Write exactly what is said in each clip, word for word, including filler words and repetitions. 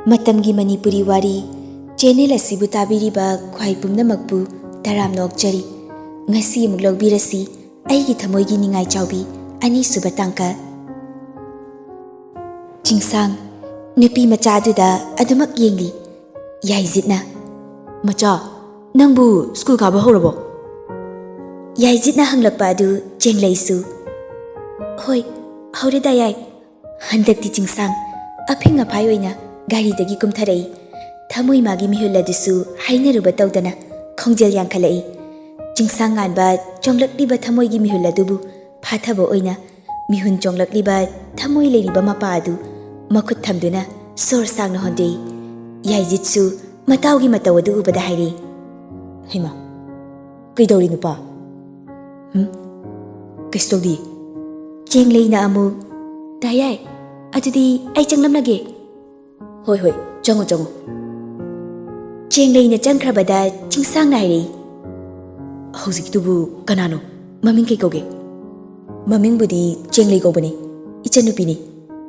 ꯃꯇꯝꯒꯤ ꯃꯅꯤꯄꯨꯔꯤ ꯋꯥꯔꯤ ꯆꯦꯅꯦꯜ ꯑꯁꯤꯕꯨ ꯇꯥꯕꯤꯔꯤꯕ ꯈ꯭ꯋꯥꯏ ꯄꯨꯝꯅꯃꯛꯄꯨ ꯇꯔꯥꯝꯅ ꯑꯣꯛꯆꯔꯤ꯫ ꯉꯁꯤ ꯑꯃꯨꯛ ꯂꯧꯕꯤꯔꯁꯤ ꯑꯩꯒꯤ ꯊꯃꯣꯏꯒꯤ ꯅꯤꯡꯉꯥꯏ ꯆꯥꯎꯕꯤ ꯑꯅꯤꯁꯨꯕ ꯇꯥꯡꯀꯛ꯫ ꯆꯤꯡꯁꯥꯡ ꯅꯨꯄꯤ ꯃꯆꯥꯗꯨꯗ ꯑꯗꯨꯃꯛ ꯌꯦꯡꯂꯤ꯫ ꯌꯥꯏꯖꯤꯠꯅ, "ꯃꯆꯥ, ꯅꯪꯕꯨ ꯁ꯭ꯀꯨꯜ ꯀꯥꯕ ꯍꯧꯔꯕꯣ?" ꯌꯥꯏꯖꯤꯠꯅ ꯍꯪꯂꯛꯄ ꯑꯗꯨ ꯆꯦꯡꯂꯩꯁꯨ, "ꯍꯣꯏ, ꯍꯧꯔꯦꯗ ꯌꯥꯏ꯫" ꯍꯟꯗꯛꯇꯤ ꯆꯤꯡꯁꯥꯡ ꯑꯐꯤꯡ ꯑꯐꯥꯏ ꯑꯣꯏꯅ ꯒꯥꯔꯤꯗꯒꯤ ꯀꯨꯝꯊꯔꯛꯏ꯫ ꯊꯃꯣꯏ ꯃꯥꯒꯤ ꯃꯤꯍꯨꯜ ꯑꯗꯨꯁꯨ ꯍꯥꯏꯅꯔꯨꯕ ꯇꯧꯗꯅ ꯈꯣꯡꯖꯦꯜ ꯌꯥꯡꯈꯠꯂꯛꯏ꯫ ꯆꯤꯡꯁꯥꯡ ꯉꯥꯟꯕ ꯆꯣꯡꯂꯛꯂꯤꯕ ꯊꯃꯣꯏꯒꯤ ꯃꯤꯍꯨꯜ ꯑꯗꯨꯕꯨ ꯐꯥꯊꯕ ꯑꯣꯏꯅ ꯃꯤꯍꯨꯟ ꯆꯣꯡꯂꯛꯂꯤꯕ ꯊꯃꯣꯏ ꯂꯩꯔꯤꯕ ꯃꯄꯥ ꯑꯗꯨ ꯃꯈꯨꯠ ꯊꯝꯗꯨꯅ ꯁꯣꯔ ꯁꯥꯡꯅ ꯍꯣꯟꯗꯣꯛꯏ꯫ ꯌꯥꯏꯖꯤꯠꯁꯨ ꯃꯇꯥꯎꯒꯤ ꯃꯇꯧ ꯑꯗꯨ ꯎꯕꯗ ꯍꯥꯏꯔꯤ, "ꯍꯩꯃꯥ, ꯀꯩꯗꯧꯔꯤ ꯅꯨꯄꯥ?" "ꯍꯨꯝ? ꯀꯩꯁꯨ ꯇꯧꯗꯦ꯫" ꯆꯦꯡꯂꯩꯅ ꯑꯃꯨꯛ, "ꯗꯥ ꯌꯥꯏ, ꯑꯗꯨꯗꯤ ꯑꯩ ꯆꯪꯂꯝꯂꯒꯦ꯫" "ꯍꯣꯏ, ꯍꯣꯏ, ꯆꯪꯉꯣ, ꯆꯪꯉꯣ꯫" ꯆꯦꯡꯂꯩꯅ ꯆꯪꯈ꯭ꯔꯕꯗ ꯆꯤꯡꯁꯥꯡꯅ ꯍꯥꯏꯔꯛꯏ, "ꯍꯧꯖꯤꯛꯀꯤꯗꯨꯕꯨ ꯀꯅꯥꯅꯣ? ꯃꯃꯤꯡ ꯀꯩ ꯀꯧꯒꯦ?" "ꯃꯃꯤꯡꯕꯨꯗꯤ ꯆꯦꯡꯂꯩ ꯀꯧꯕꯅꯤ, ꯏꯆꯟꯅꯨꯄꯤꯅꯤ꯫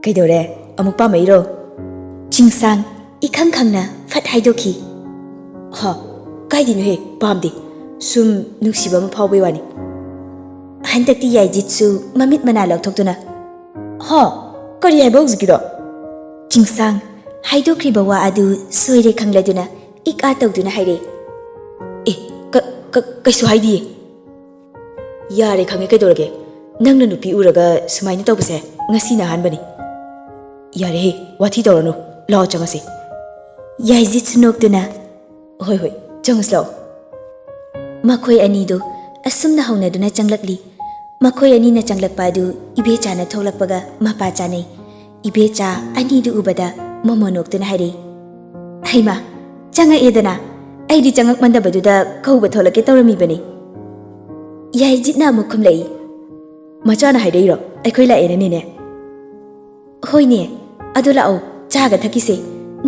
ꯀꯩꯗꯧꯔꯦ, ꯑꯃꯨꯛ ꯄꯥꯝꯃꯛꯏꯔꯣ?" ꯆꯤꯡꯁꯥꯡ ꯏꯈꯪ ꯈꯪꯅ ꯐꯠ ꯍꯥꯏꯗꯣꯛꯈꯤ, "ꯍꯥ, ꯀꯥꯏꯗꯩꯅꯣꯍꯦ, ꯄꯥꯝꯗꯦ꯫ ꯁꯨꯝ ꯅꯨꯡꯁꯤꯕ ꯑꯃ ꯐꯥꯎꯕꯩ ꯋꯥꯅꯤ꯫" ꯍꯟꯗꯛꯇꯤ ꯌꯥꯏꯖꯤꯠꯁꯨ ꯃꯃꯤꯠ ꯃꯅꯥ ꯂꯥꯎꯊꯣꯛꯇꯨꯅ, "ꯍꯥ? ꯀꯔꯤ ꯍꯥꯏꯕ ꯍꯧꯖꯤꯛꯀꯤꯗꯣ?" ꯆꯤꯡꯁꯥꯡ ꯍꯥꯏꯗꯣꯛꯈ꯭ꯔꯤꯕ ꯋꯥ ꯑꯗꯨ ꯁꯣꯏꯔꯦ ꯈꯪꯂꯗꯨꯅ ꯏꯛ ꯑꯥ ꯇꯧꯗꯨꯅ ꯍꯥꯏꯔꯦ, "ꯑꯦ, ꯀ-, ꯀ-, ꯀꯩꯁꯨ ꯍꯥꯏꯗꯤꯌꯦ꯫" "ꯌꯥꯔꯦ, ꯈꯪꯉꯦ, ꯀꯩꯗꯧꯔꯒꯦ? ꯅꯪꯅ ꯅꯨꯄꯤ ꯎꯔꯒ ꯁꯨꯃꯥꯏꯅ ꯇꯧꯕꯁꯦ ꯉꯁꯤꯅ ꯑꯍꯥꯟꯕꯅꯤ꯫ ꯌꯥꯔꯦꯍꯦ, ꯋꯥꯊꯤ ꯇꯧꯔꯅꯨ, ꯂꯥꯛꯑꯣ, ꯆꯪꯉꯁꯤ꯫" ꯌꯥꯏꯖꯤꯠꯁꯨ ꯅꯣꯛꯇꯨꯅ, "ꯍꯣꯏ, ꯍꯣꯏ, ꯆꯪꯉꯁꯤ ꯂꯥꯛꯑꯣ꯫" ꯃꯈꯣꯏ ꯑꯅꯤꯗꯨ ꯑꯁꯨꯝꯅ ꯍꯧꯅꯗꯨꯅ ꯆꯪꯂꯛꯂꯤ꯫ ꯃꯈꯣꯏ ꯑꯅꯤꯅ ꯆꯪꯂꯛꯄ ꯑꯗꯨ ꯏꯕꯦꯆꯥꯅ ꯊꯣꯛꯂꯛꯄꯒ ꯃꯄꯥ ꯆꯥꯅꯩ꯫ ꯏꯕꯦꯆꯥ ꯑꯅꯤꯗꯨ ꯎꯕꯗ ꯃꯣꯃꯣ ꯅꯣꯛꯇꯨꯅ ꯍꯥꯏꯔꯛꯏ, "ꯍꯩꯃꯥ, ꯆꯪꯉꯛꯑꯦꯗꯅ꯫ ꯑꯩꯗꯤ ꯆꯪꯉꯛꯃꯟꯗꯕꯗꯨꯗ ꯀꯧꯕ ꯊꯣꯛꯂꯛꯀꯦ ꯇꯧꯔꯝꯃꯤꯕꯅꯤ꯫" ꯌꯥꯏꯖꯤꯠꯅ ꯑꯃꯨꯛ ꯈꯨꯝꯂꯛꯏ, "ꯃꯆꯥꯅ ꯍꯥꯏꯔꯛꯏꯔꯣ ꯑꯩꯈꯣꯏ ꯂꯥꯛꯑꯦꯅꯅꯦꯅꯦ?" "ꯍꯣꯏꯅꯦ, ꯑꯗꯣ ꯂꯥꯛꯑꯣ, ꯆꯥꯒ ꯊꯛꯈꯤꯁꯦ꯫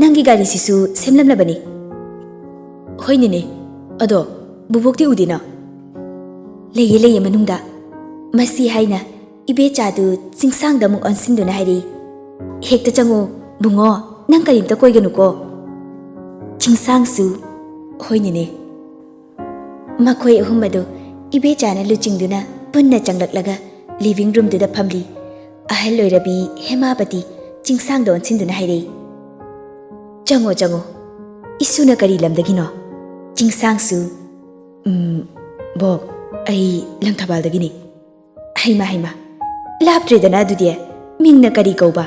ꯅꯪꯒꯤ ꯒꯥꯔꯤꯁꯤꯁꯨ ꯁꯦꯝꯂꯝꯂꯕꯅꯤ꯫" "ꯍꯣꯏꯅꯦꯅꯦ, ꯑꯗꯣ ꯕꯨꯕꯣꯛꯇꯤ ꯎꯗꯦꯅ?" "ꯂꯩꯌꯦ, ꯂꯩꯌꯦ ꯃꯅꯨꯡꯗ꯫" ꯃꯁꯤ ꯍꯥꯏꯅ ꯏꯕꯦꯆꯥꯗꯨ ꯆꯤꯡꯁꯥꯡꯗ ꯑꯃꯨꯛ ꯑꯣꯟꯁꯤꯟꯗꯨꯅ ꯍꯥꯏꯔꯛꯏ, "ꯍꯦꯛꯇ ꯆꯪꯉꯣ ꯕꯨꯡꯉꯣ, ꯅꯪ ꯀꯔꯤꯝꯇ ꯀꯣꯏꯒꯅꯨꯀꯣ꯫ ꯆꯤꯡꯁꯥꯡꯁꯨ, "ꯍꯣꯏ ꯅꯦꯅꯦ"꯫ ꯃꯈꯣꯏ ꯑꯍꯨꯝ ꯑꯗꯨ ꯏꯕꯦꯆꯥꯅ ꯂꯨꯆꯤꯡꯗꯨꯅ ꯄꯨꯟꯅ ꯆꯪꯂꯛꯂꯒ ꯂꯤꯚꯤꯡ ꯔꯨꯝꯗꯨꯗ ꯐꯝꯂꯤ꯫ ꯑꯍꯜ ꯑꯣꯏꯔꯕꯤ ꯍꯦꯃꯥꯕꯇꯤ ꯆꯤꯡꯁꯥꯡꯗ ꯑꯣꯟꯁꯤꯟꯗꯨꯅ ꯍꯥꯏꯔꯛꯏ, "ꯆꯪꯉꯣ, ꯆꯪꯉꯣ꯫ ꯏꯁꯨꯅ ꯀꯔꯤ ꯂꯝꯗꯒꯤꯅꯣ?" ꯆꯤꯡꯁꯥꯡꯁꯨ, "ꯎꯝ, ꯕꯣꯛ, ꯑꯩ ꯂꯪꯊꯕꯥꯜꯗꯒꯤꯅꯤ"꯫ "ꯍꯩꯃꯥ, ꯍꯩꯃꯥ, ꯂꯥꯞꯇ꯭ꯔꯦꯗꯅ ꯑꯗꯨꯗꯤ꯫ ꯃꯤꯡꯅ ꯀꯔꯤ ꯀꯧꯕ?"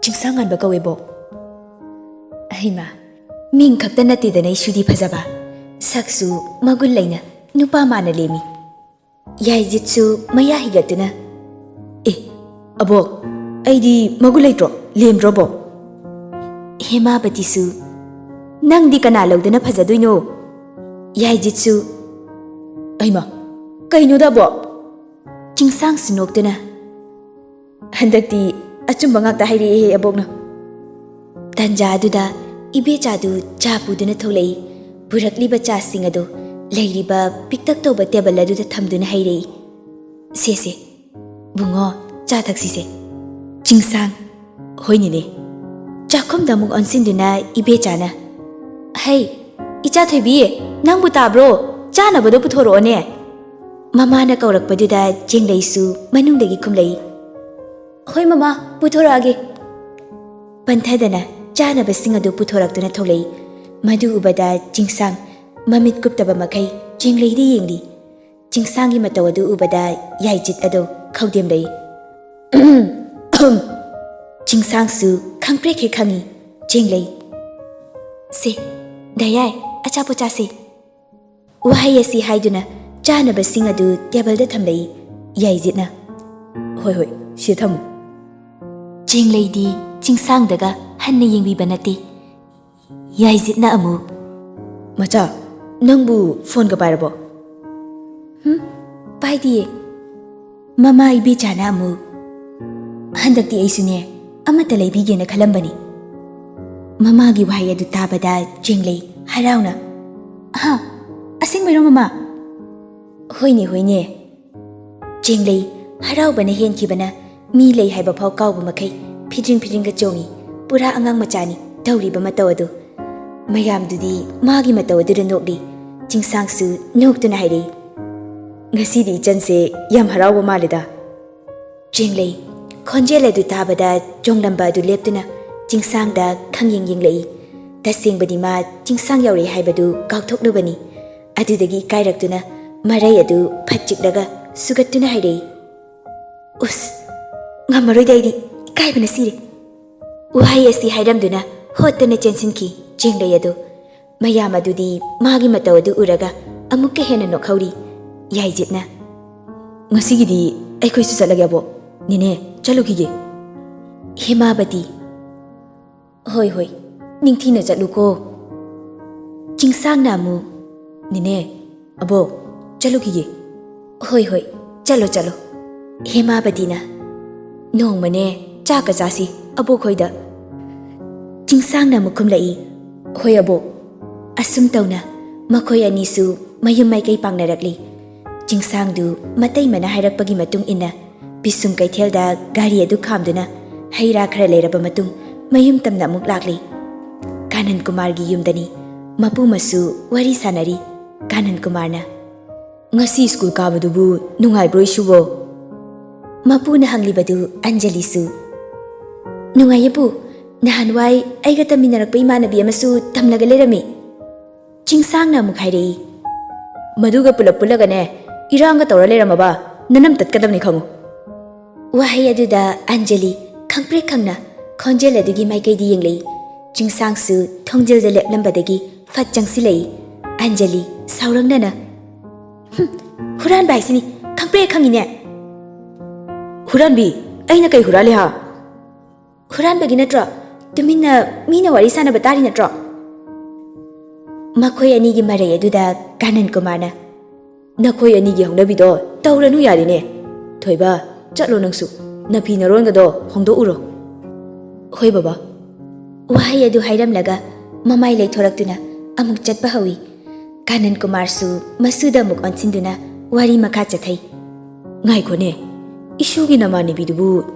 "ꯆꯤꯡꯁꯥꯡꯉꯥꯟꯕ ꯀꯧꯋꯦ, ꯕꯣꯛ"꯫ "ꯍꯩꯃꯥ, ꯃꯤꯡ ꯈꯛꯇ ꯅꯠꯇꯦꯗꯅ ꯏꯁꯨꯗꯤ ꯐꯖꯕ, ꯁꯛꯁꯨ ꯃꯒꯨꯟ ꯂꯩꯅ ꯅꯨꯄꯥ ꯃꯥꯟꯅ ꯂꯦꯝꯃꯤ"꯫ ꯌꯥꯏꯖꯤꯠꯁꯨ ꯃꯌꯥ ꯍꯤꯒꯠꯇꯨꯅ, "ꯑꯦ, ꯑꯕꯣꯛ, ꯑꯩꯗꯤ ꯃꯒꯨꯟ ꯂꯩꯇ꯭ꯔꯣ, ꯂꯦꯝꯗ꯭ꯔꯣ, ꯕꯣꯛ?" ꯍꯦꯃꯥꯕꯇꯤꯁꯨ, "ꯅꯪꯗꯤ ꯀꯅꯥ ꯂꯧꯗꯅ ꯐꯖꯗꯣꯏꯅꯣ?" ꯌꯥꯏꯖꯤꯠꯁꯨ, "ꯑꯩꯃ, ꯀꯩꯅꯣꯗ, ꯑꯕꯣꯛ?" ꯆꯤꯡꯁꯥꯡꯁꯨ ꯅꯣꯛꯇꯨꯅ, "ꯍꯟꯗꯛꯇꯤ ꯑꯆꯨꯝꯕ ꯉꯥꯛꯇ ꯍꯥꯏꯔꯛꯑꯦꯍꯦ ꯑꯕꯣꯛꯅ"꯫ ꯇꯟꯖꯥ ꯑꯗꯨꯗ ꯏꯕꯦꯆꯥꯗꯨ ꯆꯥ ꯄꯨꯗꯨꯅ ꯊꯣꯛꯂꯛꯏ꯫ ꯄꯨꯔꯛꯂꯤꯕ ꯆꯥꯁꯤꯡ ꯑꯗꯨ ꯂꯩꯔꯤꯕ ꯄꯤꯛꯇꯛ ꯇꯧꯕ ꯇꯦꯕꯜ ꯑꯗꯨꯗ ꯊꯝꯗꯨꯅ ꯍꯥꯏꯔꯛꯏ, "ꯁꯦ, ꯁꯦ, ꯕꯨꯡꯉꯣ, ꯆꯥ ꯊꯛꯁꯤꯁꯦ"꯫ ꯆꯤꯡꯁꯥꯡ, "ꯍꯣꯏ ꯅꯦꯅꯦ"꯫ ꯆꯥꯛꯈꯨꯝꯗ ꯑꯃꯨꯛ ꯑꯣꯟꯁꯤꯟꯗꯨꯅ ꯏꯕꯦꯆꯥꯅ, "ꯍꯩ, ꯏꯆꯥ ꯊꯣꯏꯕꯤ, ꯅꯪꯕꯨ ꯇꯥꯕ꯭ꯔꯣ? ꯆꯥꯅꯕꯗꯣ ꯄꯨꯊꯣꯔꯛꯑꯣꯅꯦ"꯫ ꯃꯃꯥꯅ ꯀꯧꯔꯛꯄꯗꯨꯗ ꯆꯦꯡꯂꯩꯁꯨ ꯃꯅꯨꯡꯗꯒꯤ ꯈꯨꯝꯂꯛꯏ, "ꯍꯣꯏ ꯃꯃꯥ, ꯄꯨꯊꯣꯔꯛꯑꯒꯦ"꯫ ꯄꯟꯊꯗꯅ ꯆꯥꯅꯕꯁꯤꯡ ꯑꯗꯨ ꯄꯨꯊꯣꯔꯛꯇꯨꯅ ꯊꯣꯛꯂꯛꯏ꯫ ꯃꯗꯨ ꯎꯕꯗ ꯆꯤꯡꯁꯥꯡ ꯃꯃꯤꯠ ꯀꯨꯞꯇꯕ ꯃꯈꯩ ꯆꯦꯡꯂꯩꯗ ꯌꯦꯡꯂꯤ꯫ ꯆꯤꯡꯁꯥꯡꯒꯤ ꯃꯇꯧ ꯑꯗꯨ ꯎꯕꯗ ꯌꯥꯏꯖꯤꯠ ꯑꯗꯨ ꯈꯧꯗꯦꯝꯂꯛꯏ꯫ ꯆꯤꯡꯁꯥꯡꯁꯨ ꯈꯪꯄ꯭ꯔꯦꯛ ꯍꯦꯛ ꯈꯪꯏ꯫ ꯆꯦꯡꯂꯩ, "ꯁꯦ, ꯗꯌꯥꯏ, ꯑꯆꯥꯄꯣꯠ ꯆꯥꯁꯦ"꯫ ꯋꯥꯍꯩ ꯑꯁꯤ ꯍꯥꯏꯗꯨꯅ ꯆꯥꯅꯕꯁꯤꯡ ꯑꯗꯨ ꯇꯦꯕꯜꯗ ꯊꯝꯂꯛꯏ꯫ ꯌꯥꯏꯖꯤꯠꯅ, "ꯍꯣꯏ, ꯍꯣꯏ, ꯁꯤꯗ ꯊꯝꯃꯨ"꯫ ꯆꯦꯡꯂꯩꯗꯤ ꯆꯤꯡꯁꯥꯡꯗꯒ ꯍꯟꯅ ꯌꯦꯡꯕꯤꯕ ꯅꯠꯇꯦ꯫ ꯌꯥꯏꯖꯤꯠꯅ ꯑꯃꯨꯛ, "ꯃꯆꯥ, ꯅꯪꯕꯨ ꯐꯣꯟꯒ ꯄꯥꯏꯔꯕꯣ?" "ꯍꯨꯝ, ꯄꯥꯏꯗꯤꯌꯦ"꯫ ꯃꯃꯥ ꯏꯕꯦꯆꯥꯅ ꯑꯃꯨꯛ, "ꯍꯟꯗꯛꯇꯤ ꯑꯩꯁꯨꯅꯦ ꯑꯃꯠꯇ ꯂꯩꯕꯤꯒꯦꯅ ꯈꯜꯂꯝꯕꯅꯤ"꯫ ꯃꯃꯥꯒꯤ ꯋꯥꯍꯩ ꯑꯗꯨ ꯇꯥꯕꯗ ꯆꯦꯡꯂꯩ ꯍꯔꯥꯎꯅ, "ꯍꯥ? ꯑꯁꯦꯡꯕꯩꯔꯣ ꯃꯃꯥ?" "ꯍꯣꯏꯅꯦ, ꯍꯣꯏꯅꯦ"꯫ ꯆꯦꯡꯂꯩ ꯍꯔꯥꯎꯕꯅ ꯍꯦꯟꯈꯤꯕꯅ ꯃꯤ ꯂꯩ ꯍꯥꯏꯕ ꯐꯥꯎ ꯀꯥꯎꯕ ꯃꯈꯩ ꯐꯤꯗ꯭ꯔꯤꯡ ꯐꯤꯗ꯭ꯔꯤꯡꯒ ꯆꯣꯡꯏ꯫ ꯄꯨꯔꯥ ꯑꯉꯥꯡ ꯃꯆꯥꯅꯤ ꯇꯧꯔꯤꯕ ꯃꯇꯧ ꯑꯗꯨ꯫ ꯃꯌꯥꯝꯗꯨꯗꯤ ꯃꯥꯒꯤ ꯃꯇꯧ ꯑꯗꯨꯗ ꯅꯣꯛꯂꯤ꯫ ꯆꯤꯡꯁꯥꯡꯁꯨ ꯅꯣꯛꯇꯨꯅ ꯍꯥꯏꯔꯛꯏ, "ꯉꯁꯤꯗꯤ ꯏꯆꯟꯁꯦ ꯌꯥꯝ ꯍꯔꯥꯎꯕ ꯃꯥꯜꯂꯦꯗ"꯫ ꯆꯦꯡꯂꯩ ꯈꯣꯟꯖꯦꯜ ꯑꯗꯨ ꯇꯥꯕꯗ ꯆꯣꯡꯂꯝꯕ ꯑꯗꯨ ꯂꯦꯞꯇꯨꯅ ꯆꯤꯡꯁꯥꯡꯗ ꯈꯪꯌꯦꯡ ꯌꯦꯡꯂꯛꯏ꯫ ꯇꯁꯦꯡꯕꯗꯤ ꯃꯥ ꯆꯤꯡꯁꯥꯡ ꯌꯧꯔꯛꯏ ꯍꯥꯏꯕꯗꯨ ꯀꯥꯎꯊꯣꯛꯂꯨꯕꯅꯤ꯫ ꯑꯗꯨꯗꯒꯤ ꯏꯀꯥꯏꯔꯛꯇꯨꯅ ꯃꯔꯩ ꯑꯗꯨ ꯐꯠ ꯆꯤꯛꯂꯒ ꯁꯨꯒꯠꯇꯨꯅ ꯍꯥꯏꯔꯛꯏ, "ꯎꯁ, ꯉꯝꯃꯔꯣꯏꯗ, ꯑꯩꯗꯤ ꯏꯀꯥꯏꯕꯅ ꯁꯤꯔꯦ"꯫ ꯋꯥꯍꯩ ꯑꯁꯤ ꯍꯥꯏꯔꯝꯗꯨꯅ ꯍꯣꯠꯇꯅ ꯆꯦꯟꯁꯤꯟꯈꯤ ꯆꯦꯡꯂꯩ ꯑꯗꯨ꯫ ꯃꯌꯥꯝ ꯑꯗꯨꯗꯤ ꯃꯥꯒꯤ ꯃꯇꯧ ꯑꯗꯨ ꯎꯔꯒ ꯑꯃꯨꯛꯀ ꯍꯦꯟꯅ ꯅꯣꯛꯍꯧꯔꯤ꯫ ꯌꯥꯏꯖꯤꯠꯅ, "ꯉꯁꯤꯒꯤꯗꯤ ꯑꯩꯈꯣꯏꯁꯨ ꯆꯠꯂꯒꯦ ꯑꯕꯣꯛ꯫ ꯅꯦꯅꯦ, ꯆꯠꯂꯨꯈꯤꯒꯦ"꯫ ꯍꯦꯃꯥꯕꯇꯤ, "ꯍꯣꯏ, ꯍꯣꯏ, ꯅꯤꯡꯊꯤꯅ ꯆꯠꯂꯨꯀꯣ"꯫ ꯆꯤꯡꯁꯥꯡꯅ ꯑꯃꯨꯛ, "ꯅꯦꯅꯦ, ꯑꯕꯣꯛ, ꯆꯠꯂꯨꯈꯤꯒꯦ"꯫ "ꯍꯣꯏ, ꯍꯣꯏ, ꯆꯠꯂꯣ, ꯆꯠꯂꯣ"꯫ ꯍꯦꯃꯥꯕꯇꯤꯅ, "ꯅꯣꯡꯃꯅꯦ ꯆꯥꯛꯀ ꯆꯥꯁꯤ ꯑꯕꯣꯛ ꯈꯣꯏꯗ"꯫ ꯆꯤꯡꯁꯥꯡꯅ ꯑꯃꯨꯛ ꯈꯨꯝꯂꯛꯏ, "ꯍꯣꯏ ꯑꯕꯣꯛ"꯫ ꯑꯁꯨꯝ ꯇꯧꯅ ꯃꯈꯣꯏ ꯑꯅꯤꯁꯨ ꯃꯌꯨꯝ ꯃꯥꯏꯀꯩ ꯄꯥꯡꯅꯔꯛꯂꯤ꯫ ꯆꯤꯡꯁꯥꯡꯗꯨ ꯃꯇꯩꯃꯅ ꯍꯥꯏꯔꯛꯄꯒꯤ ꯃꯇꯨꯡ ꯏꯟꯅ ꯄꯤꯁꯨꯝ ꯀꯩꯊꯦꯜꯗ ꯒꯥꯔꯤ ꯑꯗꯨ ꯈꯥꯝꯗꯨꯅ ꯍꯩ ꯔꯥ ꯈꯔ ꯂꯩꯔꯕ ꯃꯇꯨꯡ ꯃꯌꯨꯝ ꯇꯝꯅ ꯑꯃꯨꯛ ꯂꯥꯛꯂꯤ꯫ ꯀꯥꯅꯟ ꯀꯨꯃꯥꯔꯒꯤ ꯌꯨꯝꯗꯅꯤ꯫ ꯃꯄꯨ ꯃꯁꯨ ꯋꯥꯔꯤ ꯁꯥꯟꯅꯔꯤ꯫ ꯀꯥꯅꯟ ꯀꯨꯃꯥꯔꯅ, "ꯉꯁꯤ ꯁ꯭ꯀꯨꯜ ꯀꯥꯕꯗꯨꯕꯨ ꯅꯨꯡꯉꯥꯏꯕ꯭ꯔꯣ, ꯏꯁꯨꯕꯣ?" ꯃꯄꯨꯅ ꯍꯪꯂꯤꯕꯗꯨ ꯑꯟꯖꯂꯤꯁꯨ, "ꯅꯨꯡꯉꯥꯏꯌꯦ ꯄꯨ, ꯅꯍꯥꯟꯋꯥꯏ ꯑꯩꯒ ꯇꯝꯃꯤꯟꯅꯔꯛꯄ ꯏꯃꯥꯟꯅꯕꯤ ꯑꯃꯁꯨ ꯇꯝꯂꯒ ꯂꯩꯔꯝꯃꯤ"꯫ ꯆꯤꯡꯁꯥꯡꯅ ꯑꯃꯨꯛ ꯍꯥꯏꯔꯛꯏ, "ꯃꯗꯨꯒ ꯄꯨꯂꯞ ꯄꯨꯜꯂꯒꯅꯦ ꯏꯔꯥꯡꯒ ꯇꯧꯔ ꯂꯩꯔꯝꯃꯕ ꯅꯅꯝ ꯇꯠꯀꯗꯕꯅꯤ ꯈꯪꯉꯨ"꯫ ꯋꯥꯍꯩ ꯑꯗꯨꯗ ꯑꯟꯖꯂꯤ ꯈꯪꯄ꯭ꯔꯦꯛ ꯈꯪꯅ ꯈꯣꯟꯖꯦꯜ ꯑꯗꯨꯒꯤ ꯃꯥꯏꯀꯩꯗ ꯌꯦꯡꯂꯛꯏ꯫ ꯆꯤꯡꯁꯥꯡꯁꯨ ꯊꯣꯡꯖꯤꯜꯗ ꯂꯦꯞꯂꯝꯕꯗꯒꯤ ꯐꯠ ꯆꯪꯁꯤꯜꯂꯛꯏ꯫ ꯑꯟꯖꯂꯤ ꯁꯥꯎꯔꯪꯅꯅ, "ꯍꯨꯝ, ꯍꯨꯔꯥꯟꯕ ꯍꯥꯏꯁꯤꯅꯤ, ꯈꯪꯄ꯭ꯔꯦꯛ ꯈꯪꯉꯤꯅꯦ"꯫ "ꯍꯨꯔꯥꯟꯕꯤ? ꯑꯩꯅ ꯀꯩ ꯍꯨꯔꯥꯜꯂꯦ ꯍꯥ?" "ꯍꯨꯔꯥꯟꯕꯒꯤ ꯅꯠꯇ꯭ꯔꯣ? ꯇꯨꯃꯤꯟꯅ ꯃꯤꯅ ꯋꯥꯔꯤ ꯁꯥꯟꯅꯕ ꯇꯥꯔꯤ ꯅꯠꯇ꯭ꯔꯣ?" ꯃꯈꯣꯏ ꯑꯅꯤꯒꯤ ꯃꯔꯩ ꯑꯗꯨꯗ ꯀꯥꯅꯟ ꯀꯨꯃꯥꯔꯅ, "ꯅꯈꯣꯏ ꯑꯅꯤꯒꯤ ꯍꯧꯅꯕꯤꯗꯣ ꯇꯧꯔꯅꯨ ꯌꯥꯔꯦꯅꯦ꯫ ꯊꯣꯏꯕ, ꯆꯠꯂꯣ ꯅꯪꯁꯨ, ꯅꯐꯤ ꯅꯔꯣꯟꯒꯗꯣ ꯍꯣꯡꯗꯣꯛꯎꯔꯣ"꯫ "ꯍꯣꯏ ꯕꯕꯥ"꯫ ꯋꯥꯍꯩ ꯑꯗꯨ ꯍꯥꯏꯔꯝꯂꯒ ꯃꯃꯥꯏ ꯂꯩꯊꯣꯔꯛꯇꯨꯅ ꯑꯃꯨꯛ ꯆꯠꯄ ꯍꯧꯏ꯫ ꯀꯥꯅꯟ ꯀꯨꯃꯥꯔꯁꯨ ꯃꯁꯨꯗ ꯑꯃꯨꯛ ꯑꯣꯟꯁꯤꯟꯗꯨꯅ ꯋꯥꯔꯤ ꯃꯈꯥ ꯆꯠꯊꯩ꯫ "ꯉꯥꯏꯈꯣꯅꯦ, ꯏꯁꯨꯒꯤ ꯅꯃꯥꯟꯅꯕꯤꯗꯨꯕꯨ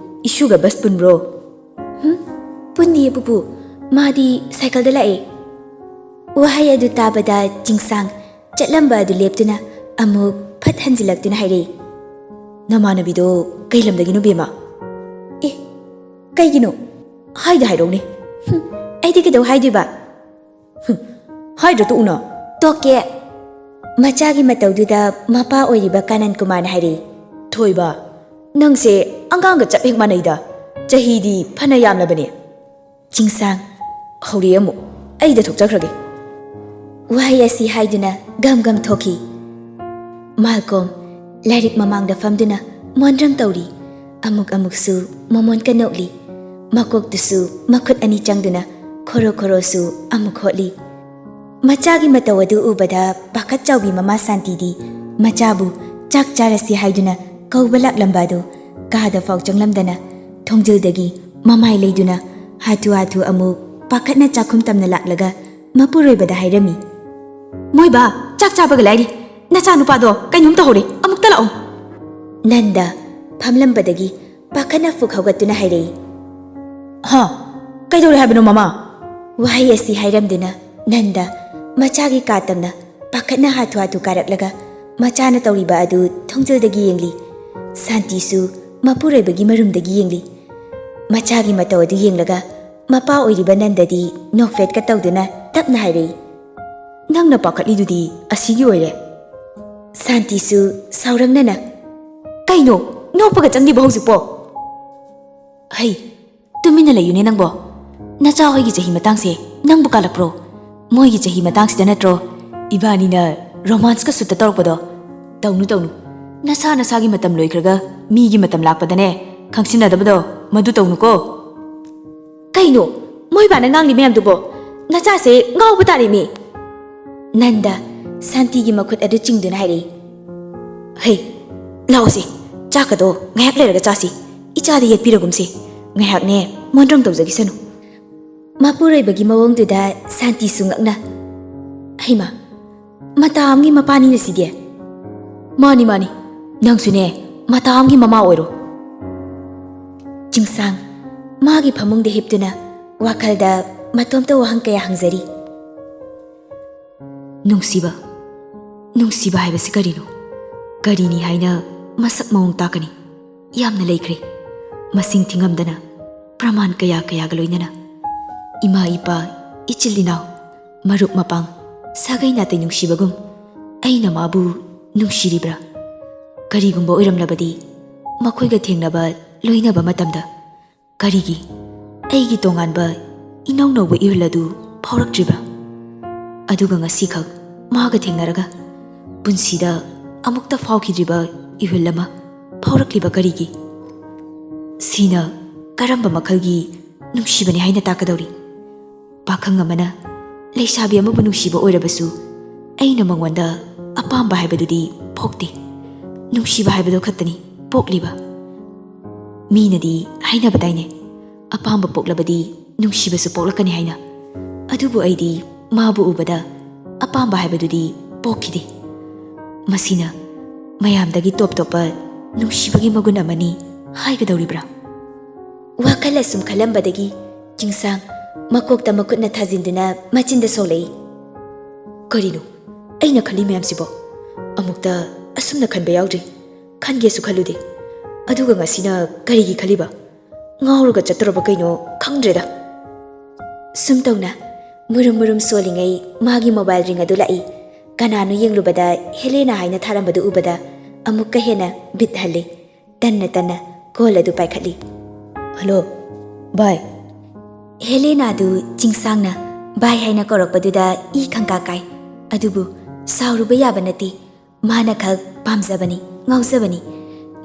ꯏꯁꯨꯒ ꯕꯁ ꯄꯨꯟꯕ꯭ꯔꯣ?" "ꯍꯨꯝ?" "ꯄꯨꯟꯗꯤꯌꯦ ꯄꯨꯄꯨ, ꯃꯥꯗꯤ ꯁꯥꯏꯀꯜꯗ ꯂꯥꯛꯑꯦ꯫" ꯋꯥꯍꯩ ꯑꯗꯨ ꯇꯥꯕꯗ ꯆꯤꯡꯁꯥꯡ ꯆꯠꯂꯝꯕ ꯑꯗꯨ ꯂꯦꯞꯇꯨꯅ ꯑꯃꯨꯛ ꯐꯠ ꯍꯟꯖꯤꯜꯂꯛꯇꯨꯅ ꯍꯥꯏꯔꯛꯏ, "ꯅꯃꯥꯟꯅꯕꯤꯗꯣ ꯀꯩ ꯂꯝꯗꯒꯤꯅꯣ ꯕꯦꯝꯃ?" "ꯑꯦ, ꯀꯩꯒꯤꯅꯣ? ꯍꯥꯏꯗ ꯍꯥꯏꯔꯛꯎꯅꯦ꯫" "ꯍꯨꯝ, ꯑꯩꯗꯤ ꯀꯩꯗꯧ ꯍꯥꯏꯗꯣꯏꯕ?" "ꯍꯨꯝ, ꯍꯥꯏꯗ꯭ꯔ ꯇꯣꯛꯎꯅ꯫" "ꯇꯣꯛꯀꯦ꯫" ꯃꯆꯥꯒꯤ ꯃꯇꯧꯗꯨꯗ ꯃꯄꯥ ꯑꯣꯏꯔꯤꯕ ꯀꯥꯅꯟ ꯀꯨꯃꯥꯔꯅ ꯍꯥꯏꯔꯛꯏ, "ꯊꯣꯏꯕ, ꯅꯪꯁꯦ ꯑꯉꯥꯡꯒ ꯆꯞ ꯍꯦꯛ ꯃꯥꯟꯅꯩꯗ꯫ ꯆꯍꯤꯗꯤ ꯐꯅ ꯌꯥꯝꯂꯕꯅꯦ꯫" ꯆꯤꯡꯁꯥꯡ, "ꯍꯧꯔꯦ ꯑꯃꯨꯛ, ꯑꯩꯗ ꯊꯣꯛꯆꯈ꯭ꯔꯒꯦ꯫" ꯋꯥꯍꯩ ꯑꯁꯤ ꯍꯥꯏꯗꯨꯅ ꯒꯝ ꯒꯝ ꯊꯣꯛꯈꯤ꯫ ꯃꯥꯜꯀꯣꯝ ꯂꯥꯏꯔꯤꯛ ꯃꯃꯥꯡꯗ ꯐꯝꯗꯨꯅ ꯃꯣꯟꯗ꯭ꯔꯪ ꯇꯧꯔꯤ꯫ ꯑꯃꯨꯛ ꯑꯃꯨꯛꯁꯨ ꯃꯃꯣꯟꯀ ꯅꯣꯛꯂꯤ꯫ ꯃꯀꯣꯛꯇꯨꯁꯨ ꯃꯈꯨꯠ ꯑꯅꯤ ꯆꯪꯗꯨꯅ ꯈꯣꯔꯣ ꯈꯣꯔꯣꯁꯨ ꯑꯃꯨꯛ ꯍꯣꯠꯂꯤ꯫ ꯃꯆꯥꯒꯤ ꯃꯇꯧ ꯑꯗꯨ ꯎꯕꯗ ꯄꯥꯈꯠ ꯆꯥꯎꯕꯤ ꯃꯃꯥ ꯁꯥꯟꯇꯤꯗꯤ ꯃꯆꯥꯕꯨ ꯆꯥꯛ ꯆꯥꯔꯁꯤ ꯍꯥꯏꯗꯨꯅ ꯀꯧꯕ ꯂꯥꯛꯂꯝꯕ ꯑꯗꯨ ꯀꯥꯗ ꯐꯥꯎ ꯆꯪꯂꯝꯗꯅ ꯊꯣꯡꯖꯤꯜꯗꯒꯤ ꯃꯃꯥꯏ ꯂꯩꯗꯨꯅ ꯍꯥꯊꯨ ꯍꯥꯊꯨ ꯑꯃꯨꯛ ꯄꯥꯈꯠꯅ ꯆꯥꯛꯈꯨꯝ ꯇꯝꯅ ꯂꯥꯛꯂꯒ ꯃꯄꯨꯔꯣꯏꯕꯗ ꯍꯥꯏꯔꯝꯃꯤ, "ꯃꯣꯏꯕꯥ, ꯆꯥꯛ ꯆꯥꯕꯒ ꯂꯥꯏꯔꯤ, ꯅꯆꯥꯅꯨꯄꯥꯗꯣ ꯀꯩꯅꯣꯝ ꯇꯧꯍꯧꯔꯦ, ꯑꯃꯨꯛꯇ ꯂꯥꯛꯑꯣ꯫" ꯅꯟꯗ ꯐꯝꯂꯝꯕꯗꯒꯤ ꯄꯥꯈꯠꯅ ꯐꯨꯛ ꯍꯧꯒꯠꯇꯨꯅ ꯍꯥꯏꯔꯛꯏ, "ꯍꯥ? ꯀꯩꯗꯧꯔꯦ ꯍꯥꯏꯕꯅꯣ ꯃꯃꯥ?" ꯋꯥꯍꯩ ꯑꯁꯤ ꯍꯥꯏꯔꯝꯗꯨꯅ ꯅꯟꯗ ꯃꯆꯥꯒꯤ ꯀꯥ ꯇꯝꯅ ꯄꯥꯈꯠꯅ ꯍꯥꯊꯨ ꯍꯥꯊꯨ ꯀꯥꯔꯛꯂꯒ ꯃꯆꯥꯅ ꯇꯧꯔꯤꯕ ꯑꯗꯨ ꯊꯣꯡꯖꯤꯜꯗꯒꯤ ꯌꯦꯡꯂꯤ꯫ ꯁꯥꯟꯇꯤꯁꯨ ꯃꯄꯨꯔꯣꯏꯕꯒꯤ ꯃꯔꯨꯝꯗꯒꯤ ꯌꯦꯡꯂꯤ꯫ ꯃꯆꯥꯒꯤ ꯃꯇꯧ ꯑꯗꯨ ꯌꯦꯡꯂꯒ ꯃꯄꯥ ꯑꯣꯏꯔꯤꯕ ꯅꯟꯗꯗꯤ ꯅꯣꯛꯐꯦꯠꯀ ꯇꯧꯗꯨꯅ ꯇꯞꯅ ꯍꯥꯏꯔꯛꯏ, "ꯅꯪꯅ ꯄꯥꯈꯠꯂꯤꯗꯨꯗꯤ ꯑꯁꯤꯒꯤ ꯑꯣꯏꯔꯦ꯫" ꯁꯥꯟꯇꯤꯁꯨ ꯁꯥꯎꯔꯪꯅꯅ, "ꯀꯩꯅꯣ, ꯅꯣꯛꯄꯒ ꯆꯪꯂꯤꯕꯣ ꯍꯧꯖꯤꯛꯄꯣ?" "ꯍꯩ, ꯇꯨꯃꯤꯟꯅ ꯂꯩꯌꯨꯅꯦ ꯅꯪꯕꯣ꯫ ꯅꯆꯥ ꯍꯣꯏꯒꯤ ꯆꯍꯤ ꯃꯇꯥꯡꯁꯦ ꯅꯪꯕꯨ ꯀꯥꯜꯂꯛꯄ꯭ꯔꯣ? ꯃꯣꯏꯒꯤ ꯆꯍꯤ ꯃꯇꯥꯡꯁꯤꯗ ꯅꯠꯇ꯭ꯔꯣ ꯏꯕꯥꯅꯤꯅ ꯔꯣꯃꯥꯟꯁꯀ ꯁꯨꯠꯇ ꯇꯧꯔꯛꯄꯗꯣ? ꯇꯧꯅꯨ, ꯇꯧꯅꯨ꯫ ꯅꯁꯥ ꯅꯁꯥꯒꯤ ꯃꯇꯝ ꯂꯣꯏꯈ꯭ꯔꯒ ꯃꯤꯒꯤ ꯃꯇꯝ ꯂꯥꯛꯄꯗꯅꯦ ꯈꯪꯁꯤꯟꯅꯗꯕꯗꯣ ꯃꯗꯨ ꯇꯧꯅꯨꯀꯣ꯫" "ꯀꯩꯅꯣ ꯃꯣꯏꯕꯥꯅ ꯉꯥꯡꯂꯤ ꯃꯌꯥꯝꯗꯨꯕꯣ? ꯅꯆꯥꯁꯦ ꯉꯥꯎꯕ ꯇꯥꯔꯦꯃꯤ!" ꯅꯟꯗ ꯁꯥꯟꯇꯤꯒꯤ ꯃꯈꯨꯠ ꯑꯗꯨ ꯆꯤꯡꯗꯨꯅ ꯍꯥꯏꯔꯛꯏ꯫ "ꯍꯩ, ꯂꯥꯛꯑꯣꯁꯦ, ꯆꯥꯛꯀꯗꯣ ꯉꯥꯏꯍꯥꯛ ꯂꯩꯔꯒ ꯆꯥꯁꯤ꯫ ꯏꯆꯥꯗ ꯌꯦꯠꯄꯤꯔꯒꯨꯝꯁꯦ꯫ ꯉꯥꯏꯍꯥꯛꯅꯦ ꯃꯣꯟꯗ꯭ꯔꯪ ꯇꯧꯖꯈꯤꯁꯅꯨ꯫" ꯃꯄꯨꯔꯣꯏꯕꯒꯤ ꯃꯑꯣꯡꯗꯨꯗ ꯁꯥꯟꯇꯤꯁꯨ ꯉꯛꯅ, "ꯍꯩꯃꯥ, ꯃꯇꯥ ꯑꯃꯒꯤ ꯃꯄꯥꯅꯤꯅ ꯁꯤꯗꯤ꯫" "ꯃꯥꯅꯤ, ꯃꯥꯅꯤ, ꯅꯪꯁꯨꯅꯦ ꯃꯇꯥ ꯑꯃꯒꯤ ꯃꯃꯥ ꯑꯣꯏꯔꯣ꯫" ꯆꯤꯡꯁꯥꯡ ꯃꯥꯒꯤ ꯐꯃꯨꯡꯗ ꯍꯤꯞꯇꯨꯅ ꯋꯥꯈꯜꯗ ꯃꯇꯣꯝꯇ ꯋꯥꯍꯪ ꯀꯌꯥ ꯍꯪꯖꯔꯤ꯫ ꯅꯨꯡꯁꯤꯕ, ꯅꯨꯡꯁꯤꯕ ꯍꯥꯏꯕꯁꯤ ꯀꯔꯤꯅꯣ? ꯀꯔꯤꯅꯤ ꯍꯥꯏꯅ ꯃꯁꯛ ꯃꯑꯣꯡ ꯇꯥꯛꯀꯅꯤ? ꯌꯥꯝꯅ ꯂꯩꯈ꯭ꯔꯦ, ꯃꯁꯤꯡ ꯊꯤꯉꯝꯗꯅ, ꯄ꯭ꯔꯃꯥꯟ ꯀꯌꯥ ꯀꯌꯥꯒ ꯂꯣꯏꯅꯅ꯫ ꯏꯃꯥ ꯏꯄꯥ, ꯏꯆꯤꯜ ꯏꯅꯥꯎ, ꯃꯔꯨꯞ ꯃꯄꯥꯡ, ꯁꯥꯒꯩ ꯅꯥꯇꯩ ꯅꯨꯡꯁꯤꯕꯒꯨꯝ ꯑꯩꯅ ꯃꯥꯕꯨ ꯅꯨꯡꯁꯤꯔꯤꯕ꯭ꯔꯥ? ꯀꯔꯤꯒꯨꯝꯕ ꯑꯣꯏꯔꯝꯂꯕꯗꯤ, ꯃꯈꯣꯏꯒ ꯊꯦꯡꯅꯕ, ꯂꯣꯏꯅꯕ ꯃꯇꯝꯗ ꯀꯔꯤꯒꯤ ꯑꯩꯒꯤ ꯇꯣꯉꯥꯟꯕ ꯏꯅꯧ ꯅꯧꯕ ꯏꯍꯨꯜ ꯑꯗꯨ ꯐꯥꯎꯔꯛꯇ꯭ꯔꯤꯕ꯭ꯔꯥ? ꯑꯗꯨꯒ ꯉꯁꯤꯈꯛ ꯃꯥꯒ ꯊꯦꯡꯅꯔꯒ ꯄꯨꯟꯁꯤꯗ ꯑꯃꯨꯛꯇ ꯐꯥꯎꯈꯤꯗ꯭ꯔꯤꯕ ꯏꯍꯨꯜ ꯑꯃ ꯐꯥꯎꯔꯛꯂꯤꯕ ꯀꯔꯤꯒꯤ? ꯁꯤꯅ ꯀꯔꯝꯕ ꯃꯈꯜꯒꯤ ꯅꯨꯡꯁꯤꯕꯅꯤ ꯍꯥꯏꯅ ꯇꯥꯛꯀꯗꯧꯔꯤ? ꯄꯥꯈꯪ ꯑꯃꯅ ꯂꯩꯁꯥꯕꯤ ꯑꯃꯕꯨ ꯅꯨꯡꯁꯤꯕ ꯑꯣꯏꯔꯕꯁꯨ, ꯑꯩꯅ ꯃꯉꯣꯟꯗ ꯑꯄꯥꯝꯕ ꯍꯥꯏꯕꯗꯨꯗꯤ ꯄꯣꯛꯇꯦ꯫ ꯅꯨꯡꯁꯤꯕ ꯍꯥꯏꯕꯗꯨ ꯈꯛꯇꯅꯤ ꯄꯣꯛꯂꯤꯕ꯫ ꯃꯤꯅꯗꯤ ꯍꯥꯏꯅꯕꯗꯥꯏꯅꯦ, "ꯑꯄꯥꯝꯕ ꯄꯣꯛꯂꯕꯗꯤ ꯅꯨꯡꯁꯤꯕꯁꯨ ꯄꯣꯛꯂꯛꯀꯅꯤ" ꯍꯥꯏꯅ꯫ ꯑꯗꯨꯕꯨ ꯑꯩꯗꯤ ꯃꯥꯕꯨ ꯎꯕꯗ ꯑꯄꯥꯝꯕ ꯍꯥꯏꯕꯗꯨꯗꯤ ꯄꯣꯛꯈꯤꯗꯦ꯫ ꯃꯁꯤꯅ ꯃꯌꯥꯝꯗꯒꯤ ꯇꯣꯞ ꯇꯣꯞꯄ ꯅꯨꯡꯁꯤꯕꯒꯤ ꯃꯒꯨꯟ ꯑꯃꯅꯤ ꯍꯥꯏꯒꯗꯧꯔꯤꯕ꯭ꯔꯥ? ꯋꯥꯈꯜ ꯑꯁꯨꯝ ꯈꯜꯂꯝꯕꯗꯒꯤ ꯆꯤꯡꯁꯥꯡ ꯃꯀꯣꯛꯇ ꯃꯈꯨꯠꯅ ꯊꯥꯖꯤꯟꯗꯨꯅ ꯃꯆꯤꯟꯗ ꯁꯣꯛꯂꯛꯏ꯫ "ꯀꯔꯤꯅꯣ? ꯑꯩꯅ ꯈꯜꯂꯤ ꯃꯌꯥꯝꯁꯤꯕꯣ? ꯑꯃꯨꯛꯇ ꯑꯁꯨꯝꯅ ꯈꯟꯕ ꯌꯥꯎꯗ꯭ꯔꯤ꯫ ꯈꯟꯒꯦꯁꯨ ꯈꯜꯂꯨꯗꯦ꯫ ꯑꯗꯨꯒ ꯉꯁꯤꯅ ꯀꯔꯤꯒꯤ ꯈꯜꯂꯤꯕ? ꯉꯥꯎꯔꯒ ꯆꯠꯇꯧꯔꯕ ꯀꯩꯅꯣ ꯈꯪꯗ꯭ꯔꯦꯗ꯫" ꯁꯨꯝ ꯇꯧꯅ ꯃꯨꯔꯨꯝ ꯃꯨꯔꯨꯝ ꯁꯣꯜꯂꯤꯉꯩ ꯃꯥꯒꯤ ꯃꯣꯕꯥꯏꯜ ꯔꯤꯡ ꯑꯗꯨ ꯂꯥꯛꯏ꯫ ꯀꯅꯥꯅꯣ ꯌꯦꯡꯂꯨꯕꯗ ꯍꯦꯂꯦꯅꯥ ꯍꯥꯏꯅ ꯊꯥꯔꯝꯕꯗꯨ ꯎꯕꯗ ꯑꯃꯨꯛꯀ ꯍꯦꯟꯅ ꯕꯤꯠ ꯍꯜꯂꯤ꯫ ꯇꯟꯅ ꯇꯟꯅ ꯀꯣꯜ ꯑꯗꯨ ꯄꯥꯏꯈꯠꯂꯤ꯫ "ꯍꯜꯂꯣ, ꯚꯥꯏ꯫" ꯍꯦꯂꯦꯅꯥꯗꯨ ꯆꯤꯡꯁꯥꯡꯅ "ꯚꯥꯏ" ꯍꯥꯏꯅ ꯀꯧꯔꯛꯄꯗꯨꯗ ꯏ ꯈꯪꯀꯥ ꯀꯥꯏ꯫ ꯑꯗꯨꯕꯨ ꯁꯥꯎꯔꯨꯕ ꯌꯥꯕ ꯅꯠꯇꯦ꯫ ꯃꯥꯅ ꯈꯛ ꯄꯥꯝꯖꯕꯅꯤ, ꯉꯥꯎꯖꯕꯅꯤ꯫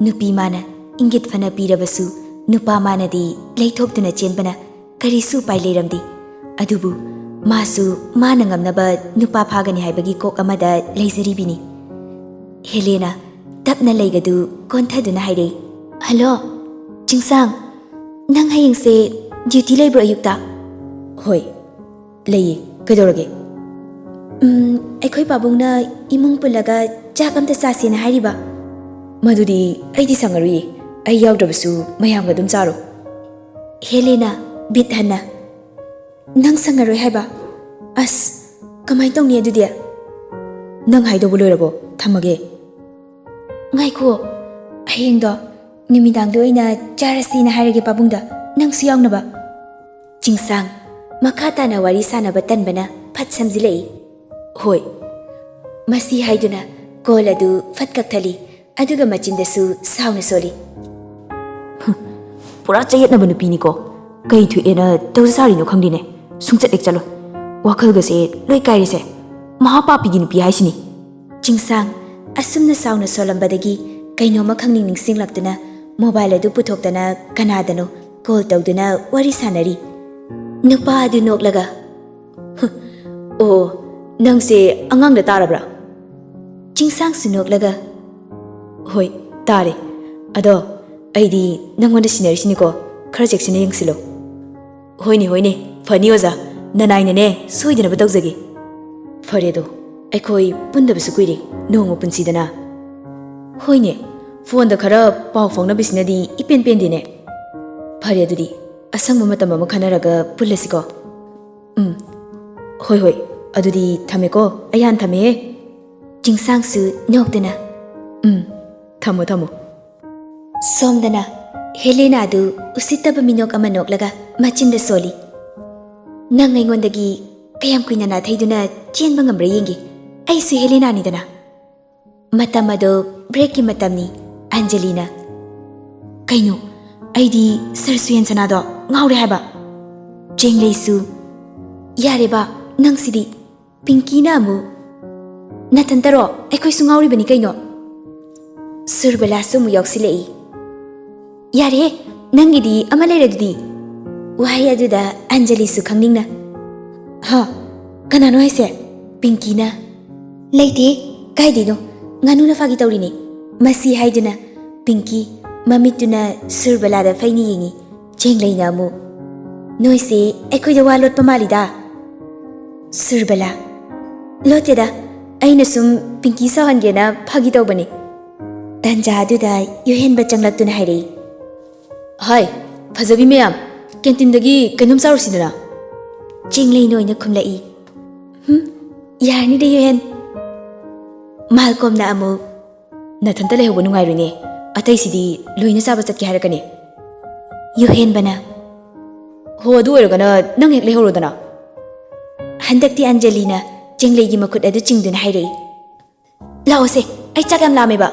ꯅꯨꯄꯤ ꯃꯥꯅ ꯏꯪꯒꯤꯠ ꯐꯅ ꯄꯤꯔꯕꯁꯨ, ꯅꯨꯄꯥ ꯃꯥꯅꯗꯤ ꯂꯩꯊꯣꯛꯇꯨꯅ ꯆꯦꯟꯕꯅ ꯀꯔꯤꯁꯨ ꯎꯄꯥꯏ ꯂꯩꯔꯝꯗꯦ꯫ ꯑꯗꯨꯕꯨ ꯃꯥꯁꯨ ꯃꯥꯅ ꯉꯝꯅꯕ ꯅꯨꯄꯥ ꯐꯥꯒꯅꯤ ꯍꯥꯏꯕꯒꯤ ꯀꯣꯛ ꯑꯃꯗ ꯂꯩꯖꯔꯤꯕꯤꯅꯤ꯫ ꯍꯦꯂꯦꯅꯥ ꯇꯞꯅ ꯂꯩꯒꯗꯨ ꯀꯣꯟꯊꯗꯨꯅ ꯍꯥꯏꯔꯛꯏ, "ꯍꯜꯂꯣ, ꯆꯤꯡꯁꯥꯡ, ꯅꯪ ꯍꯌꯦꯡꯁꯦ ꯗ꯭ꯌꯨꯇꯤ ꯂꯩꯕ꯭ꯔꯣ ꯑꯌꯨꯛꯇ?" "ꯍꯣꯏ, ꯂꯩꯌꯦ꯫ ꯀꯩꯗꯧꯔꯒꯦ?" "ꯎꯝ, ꯑꯩꯈꯣꯏ ꯄꯥꯕꯨꯡꯅ ꯏꯃꯨꯡ ꯄꯨꯜꯂꯒ ꯆꯥꯛ ꯑꯝꯇ ꯆꯥꯁꯦꯅ ꯍꯥꯏꯔꯤꯕ꯫" "ꯃꯗꯨꯗꯤ ꯑꯩꯗꯤ ꯁꯪꯉꯔꯣꯏꯌꯦ꯫ ꯑꯩ ꯌꯥꯎꯗ꯭ꯔꯕꯁꯨ ꯃꯌꯥꯝꯒ ꯑꯗꯨꯝ ꯆꯥꯔꯣ꯫" ꯍꯦꯂꯦꯅꯥ ꯕꯤꯠ ꯍꯟꯅ, ꯅꯪ ꯁꯪꯉꯔꯣꯏ ꯍꯥꯏꯕ? ꯑꯁ, ꯀꯃꯥꯏꯅ ꯇꯧꯅꯤ ꯑꯗꯨꯗꯤ? ꯅꯪ ꯍꯥꯏꯗꯧꯕ ꯂꯣꯏꯔꯕꯣ? ꯊꯝꯃꯒꯦ꯫ ꯉꯥꯏꯈꯣ, ꯍꯌꯦꯡꯗꯣ ꯅꯨꯃꯤꯗꯥꯡꯗ ꯑꯣꯏꯅ ꯆꯥꯔꯁꯤꯅ ꯍꯥꯏꯔꯒꯦ ꯄꯥꯕꯨꯡꯗ, ꯅꯪꯁꯨ ꯌꯥꯎꯅꯕ꯫ ꯆꯤꯡꯁꯥꯡ ꯃꯈꯥ ꯇꯥꯅ ꯋꯥꯔꯤ ꯁꯥꯟꯅꯕ ꯇꯟꯕꯅ ꯐꯠ ꯁꯝꯖꯤꯜꯂꯛꯏ꯫ "ꯍꯣꯏ꯫" ꯃꯁꯤ ꯍꯥꯏꯗꯨꯅ ꯀꯣꯜ ꯑꯗꯨ ꯐꯠ ꯀꯛꯊꯠꯂꯤ, ꯑꯗꯨꯒ ꯃꯆꯤꯟꯗꯁꯨ ꯁꯥꯎꯅ ꯁꯣꯜꯂꯤ꯫ "ꯍꯨꯝ, ꯄꯨꯔꯥ ꯆꯌꯦꯠꯅꯕ ꯅꯨꯄꯤꯅꯤꯀꯣ꯫ ꯀꯩ ꯊꯣꯛꯑꯦꯅ ꯇꯧꯖ ꯁꯥꯔꯤꯅꯣ ꯈꯪꯗꯦꯅꯦ꯫ ꯁꯨꯡꯆꯠ ꯍꯦꯛ ꯆꯠꯂꯣꯏ꯫ ꯋꯥꯈꯜꯒꯁꯦ ꯂꯣꯏ ꯀꯥꯏꯔꯤꯁꯦ꯫ ꯃꯍꯥꯄꯥꯄꯤꯒꯤ ꯅꯨꯄꯤ ꯍꯥꯏꯁꯤꯅꯤ꯫" ꯆꯤꯡꯁꯥꯡ ꯑꯁꯨꯝꯅ ꯁꯥꯎꯅ ꯁꯣꯜꯂꯝꯕꯗꯒꯤ ꯀꯩꯅꯣꯝꯃ ꯈꯪꯅꯤꯡ ꯅꯤꯡꯁꯤꯡꯂꯛꯇꯨꯅ ꯃꯣꯕꯥꯏꯜ ꯑꯗꯨ ꯄꯨꯊꯣꯛꯇꯅ ꯀꯅꯥꯗꯅꯣ ꯀꯣꯜ ꯇꯧꯗꯨꯅ ꯋꯥꯔꯤ ꯁꯥꯟꯅꯔꯤ꯫ ꯅꯨꯄꯥ ꯑꯗꯨ ꯅꯣꯛꯂꯒ, "ꯍ, ꯑꯣ, ꯅꯪꯁꯦ ꯑꯉꯥꯡꯗ ꯇꯥꯔꯕ꯭ꯔꯥ?" ꯆꯤꯡꯁꯥꯡꯁꯨ ꯅꯣꯛꯂꯒ, "ꯍꯣꯏ, ꯇꯥꯔꯦ꯫ ꯑꯗꯣ ꯑꯩꯗꯤ ꯅꯪꯉꯣꯟꯗ ꯁꯤꯟꯅꯔꯤꯁꯤꯅꯤꯀꯣ, ꯈꯔ ꯆꯦꯛꯁꯤꯟꯅ ꯌꯦꯡꯁꯤꯜꯂꯣ꯫" "ꯍꯣꯏꯅꯦ, ꯍꯣꯏꯅꯦ, ꯐꯅꯤ ꯑꯣꯖꯥ, ꯅꯅꯥꯏꯅꯅꯦ ꯁꯣꯏꯗꯅꯕ ꯇꯧꯖꯒꯦ꯫" "ꯐꯔꯦꯗꯣ, ꯑꯩꯈꯣꯏ ꯄꯨꯟꯗꯕꯁꯨ ꯀꯨꯏꯔꯦ, ꯅꯣꯡꯃ ꯄꯨꯟꯁꯤꯗꯅ꯫" "ꯍꯣꯏꯅꯦ, ꯐꯣꯟꯗ ꯈꯔ ꯄꯥꯎ ꯐꯥꯎꯅꯕꯁꯤꯅꯗꯤ ꯏꯄꯦꯟ ꯄꯦꯟꯗꯦꯅꯦ꯫" "ꯐꯔꯦ, ꯑꯗꯨꯗꯤ ꯑꯁꯪꯕ ꯃꯇꯝ ꯑꯃ ꯈꯟꯅꯔꯒ ꯄꯨꯜꯂꯁꯤꯀꯣ꯫" "ꯎꯝ, ꯍꯣꯏ, ꯍꯣꯏ, ꯑꯗꯨꯗꯤ ꯊꯝꯃꯦꯀꯣ, ꯑꯩ ꯍꯥꯟꯅ ꯊꯝꯃꯦꯍꯦ꯫" ꯆꯤꯡꯁꯥꯡꯁꯨ ꯅꯣꯛꯇꯨꯅ, "ꯎꯝ, ꯊꯝꯃꯣ, ꯊꯝꯃꯣ꯫" ꯁꯣꯝꯗꯅ ꯍꯦꯂꯦꯅꯥꯗꯨ ꯎꯁꯤꯠꯇꯕ ꯃꯤꯅꯣꯛ ꯑꯃ ꯅꯣꯛꯂꯒ ꯃꯆꯤꯟꯗ ꯁꯣꯜꯂꯤ꯫ "ꯅꯪ ꯑꯩꯉꯣꯟꯗꯒꯤ ꯀꯌꯥꯝ ꯀꯨꯏꯅ ꯅꯥꯊꯩꯗꯨꯅ ꯆꯦꯟꯕ ꯉꯝꯕ꯭ꯔꯥ ꯌꯦꯡꯒꯦ꯫ ꯑꯩꯁꯨ ꯍꯦꯂꯦꯅꯥꯅꯤꯗꯅ꯫" ꯃꯇꯝ ꯑꯗꯨ ꯕ꯭ꯔꯦꯛꯀꯤ ꯃꯇꯝꯅꯤ꯫ ꯑꯟꯖꯂꯤꯅ, "ꯀꯩꯅꯣ? ꯑꯩꯗꯤ ꯁꯔ ꯁꯨꯌꯦꯟꯁꯅꯥꯗꯣ ꯉꯥꯎꯔꯦ ꯍꯥꯏꯕ꯫" ꯆꯦꯡꯂꯩꯁꯨ, "ꯌꯥꯔꯦꯕ, ꯅꯪꯁꯤꯗꯤ꯫" ꯄꯤꯡꯀꯤꯅ ꯑꯃꯨꯛ, "ꯅꯊꯟꯇꯔꯣ? ꯑꯩꯈꯣꯏꯁꯨ ꯉꯥꯎꯔꯤꯕꯅꯤ ꯀꯩꯅꯣ꯫" ꯁꯨꯔꯕꯂꯥꯁꯨ ꯑꯃꯨꯛ ꯌꯥꯎꯁꯤꯜꯂꯛꯏ꯫ "ꯌꯥꯔꯦꯍꯦ, ꯅꯪꯒꯤꯗꯤ ꯑꯃ ꯂꯩꯔꯗꯨꯗꯤ꯫" ꯋꯥꯍꯩ ꯑꯗꯨꯗ ꯑꯟꯖꯂꯤꯁꯨ ꯈꯪꯅꯤꯡꯅ, "ꯍꯥ? ꯀꯅꯥꯅꯣ ꯍꯥꯏꯁꯦ?" ꯄꯤꯡꯀꯤꯅ, "ꯂꯩꯇꯦ, ꯀꯥꯏꯗꯩꯅꯣ? ꯉꯥꯅꯨꯅ ꯐꯥꯒꯤ ꯇꯧꯔꯤꯅꯦ꯫" ꯃꯁꯤ ꯍꯥꯏꯗꯨꯅ ꯄꯤꯡꯀꯤ ꯃꯃꯤꯠꯇꯨꯅ ꯁꯨꯔꯕꯂꯥꯗ ꯐꯩꯅ ꯌꯦꯡꯉꯤ꯫ ꯆꯦꯡꯂꯩꯅ ꯑꯃꯨꯛ, "ꯅꯣꯏꯁꯦ ꯑꯩꯈꯣꯏꯗ ꯋꯥ ꯂꯣꯠꯄ ꯃꯥꯜꯂꯤꯗ꯫" ꯁꯨꯔꯕꯂꯥ, "ꯂꯣꯠꯇꯦꯗ, ꯑꯩꯅ ꯁꯨꯝ ꯄꯤꯡꯀꯤ ꯁꯥꯎꯍꯟꯒꯦꯅ ꯐꯥꯒꯤ ꯇꯧꯕꯅꯤ꯫" ꯇꯟꯖꯥ ꯑꯗꯨꯗ ꯌꯨꯍꯦꯟꯕ ꯆꯪꯂꯛꯇꯨꯅ ꯍꯥꯏꯔꯛꯏ꯫ "ꯍꯥꯏ, ꯐꯖꯕꯤ ꯃꯌꯥꯝ, ꯀꯦꯟꯇꯤꯟꯗꯒꯤ ꯀꯩꯅꯣꯝ ꯆꯥꯔꯨꯁꯤꯗꯅ꯫" ꯆꯦꯡꯂꯩꯅ ꯑꯣꯏꯅ ꯈꯨꯝꯂꯛꯏ꯫ "ꯍꯨꯝ, ꯌꯥꯔꯅꯤꯗ ꯌꯨꯍꯦꯟ꯫" ꯃꯥꯜꯀꯣꯝꯅ ꯑꯃꯨꯛ, "ꯅꯊꯟꯇ ꯂꯩꯍꯧꯕ ꯅꯨꯡꯉꯥꯏꯔꯣꯏꯅꯦ, ꯑꯇꯩꯁꯤꯗꯤ ꯂꯣꯏꯅ ꯆꯥꯕ ꯆꯠꯀꯦ ꯍꯥꯏꯔꯛꯀꯅꯤ꯫" ꯌꯨꯍꯦꯟꯕꯅ, "ꯍꯣ, ꯑꯗꯨ ꯑꯣꯏꯔꯒꯅ ꯅꯪ ꯍꯦꯛ ꯂꯩꯍꯧꯔꯣꯗꯅ꯫" ꯍꯟꯗꯛꯇꯤ ꯑꯟꯖꯂꯤꯅ ꯆꯦꯡꯂꯩꯒꯤ ꯃꯈꯨꯠ ꯑꯗꯨ ꯆꯤꯡꯗꯨꯅ ꯍꯥꯏꯔꯛꯏ, "ꯂꯥꯛꯑꯣꯁꯦ, ꯑꯩ ꯆꯥꯛ ꯌꯥꯝ ꯂꯥꯝꯃꯦꯕ꯫"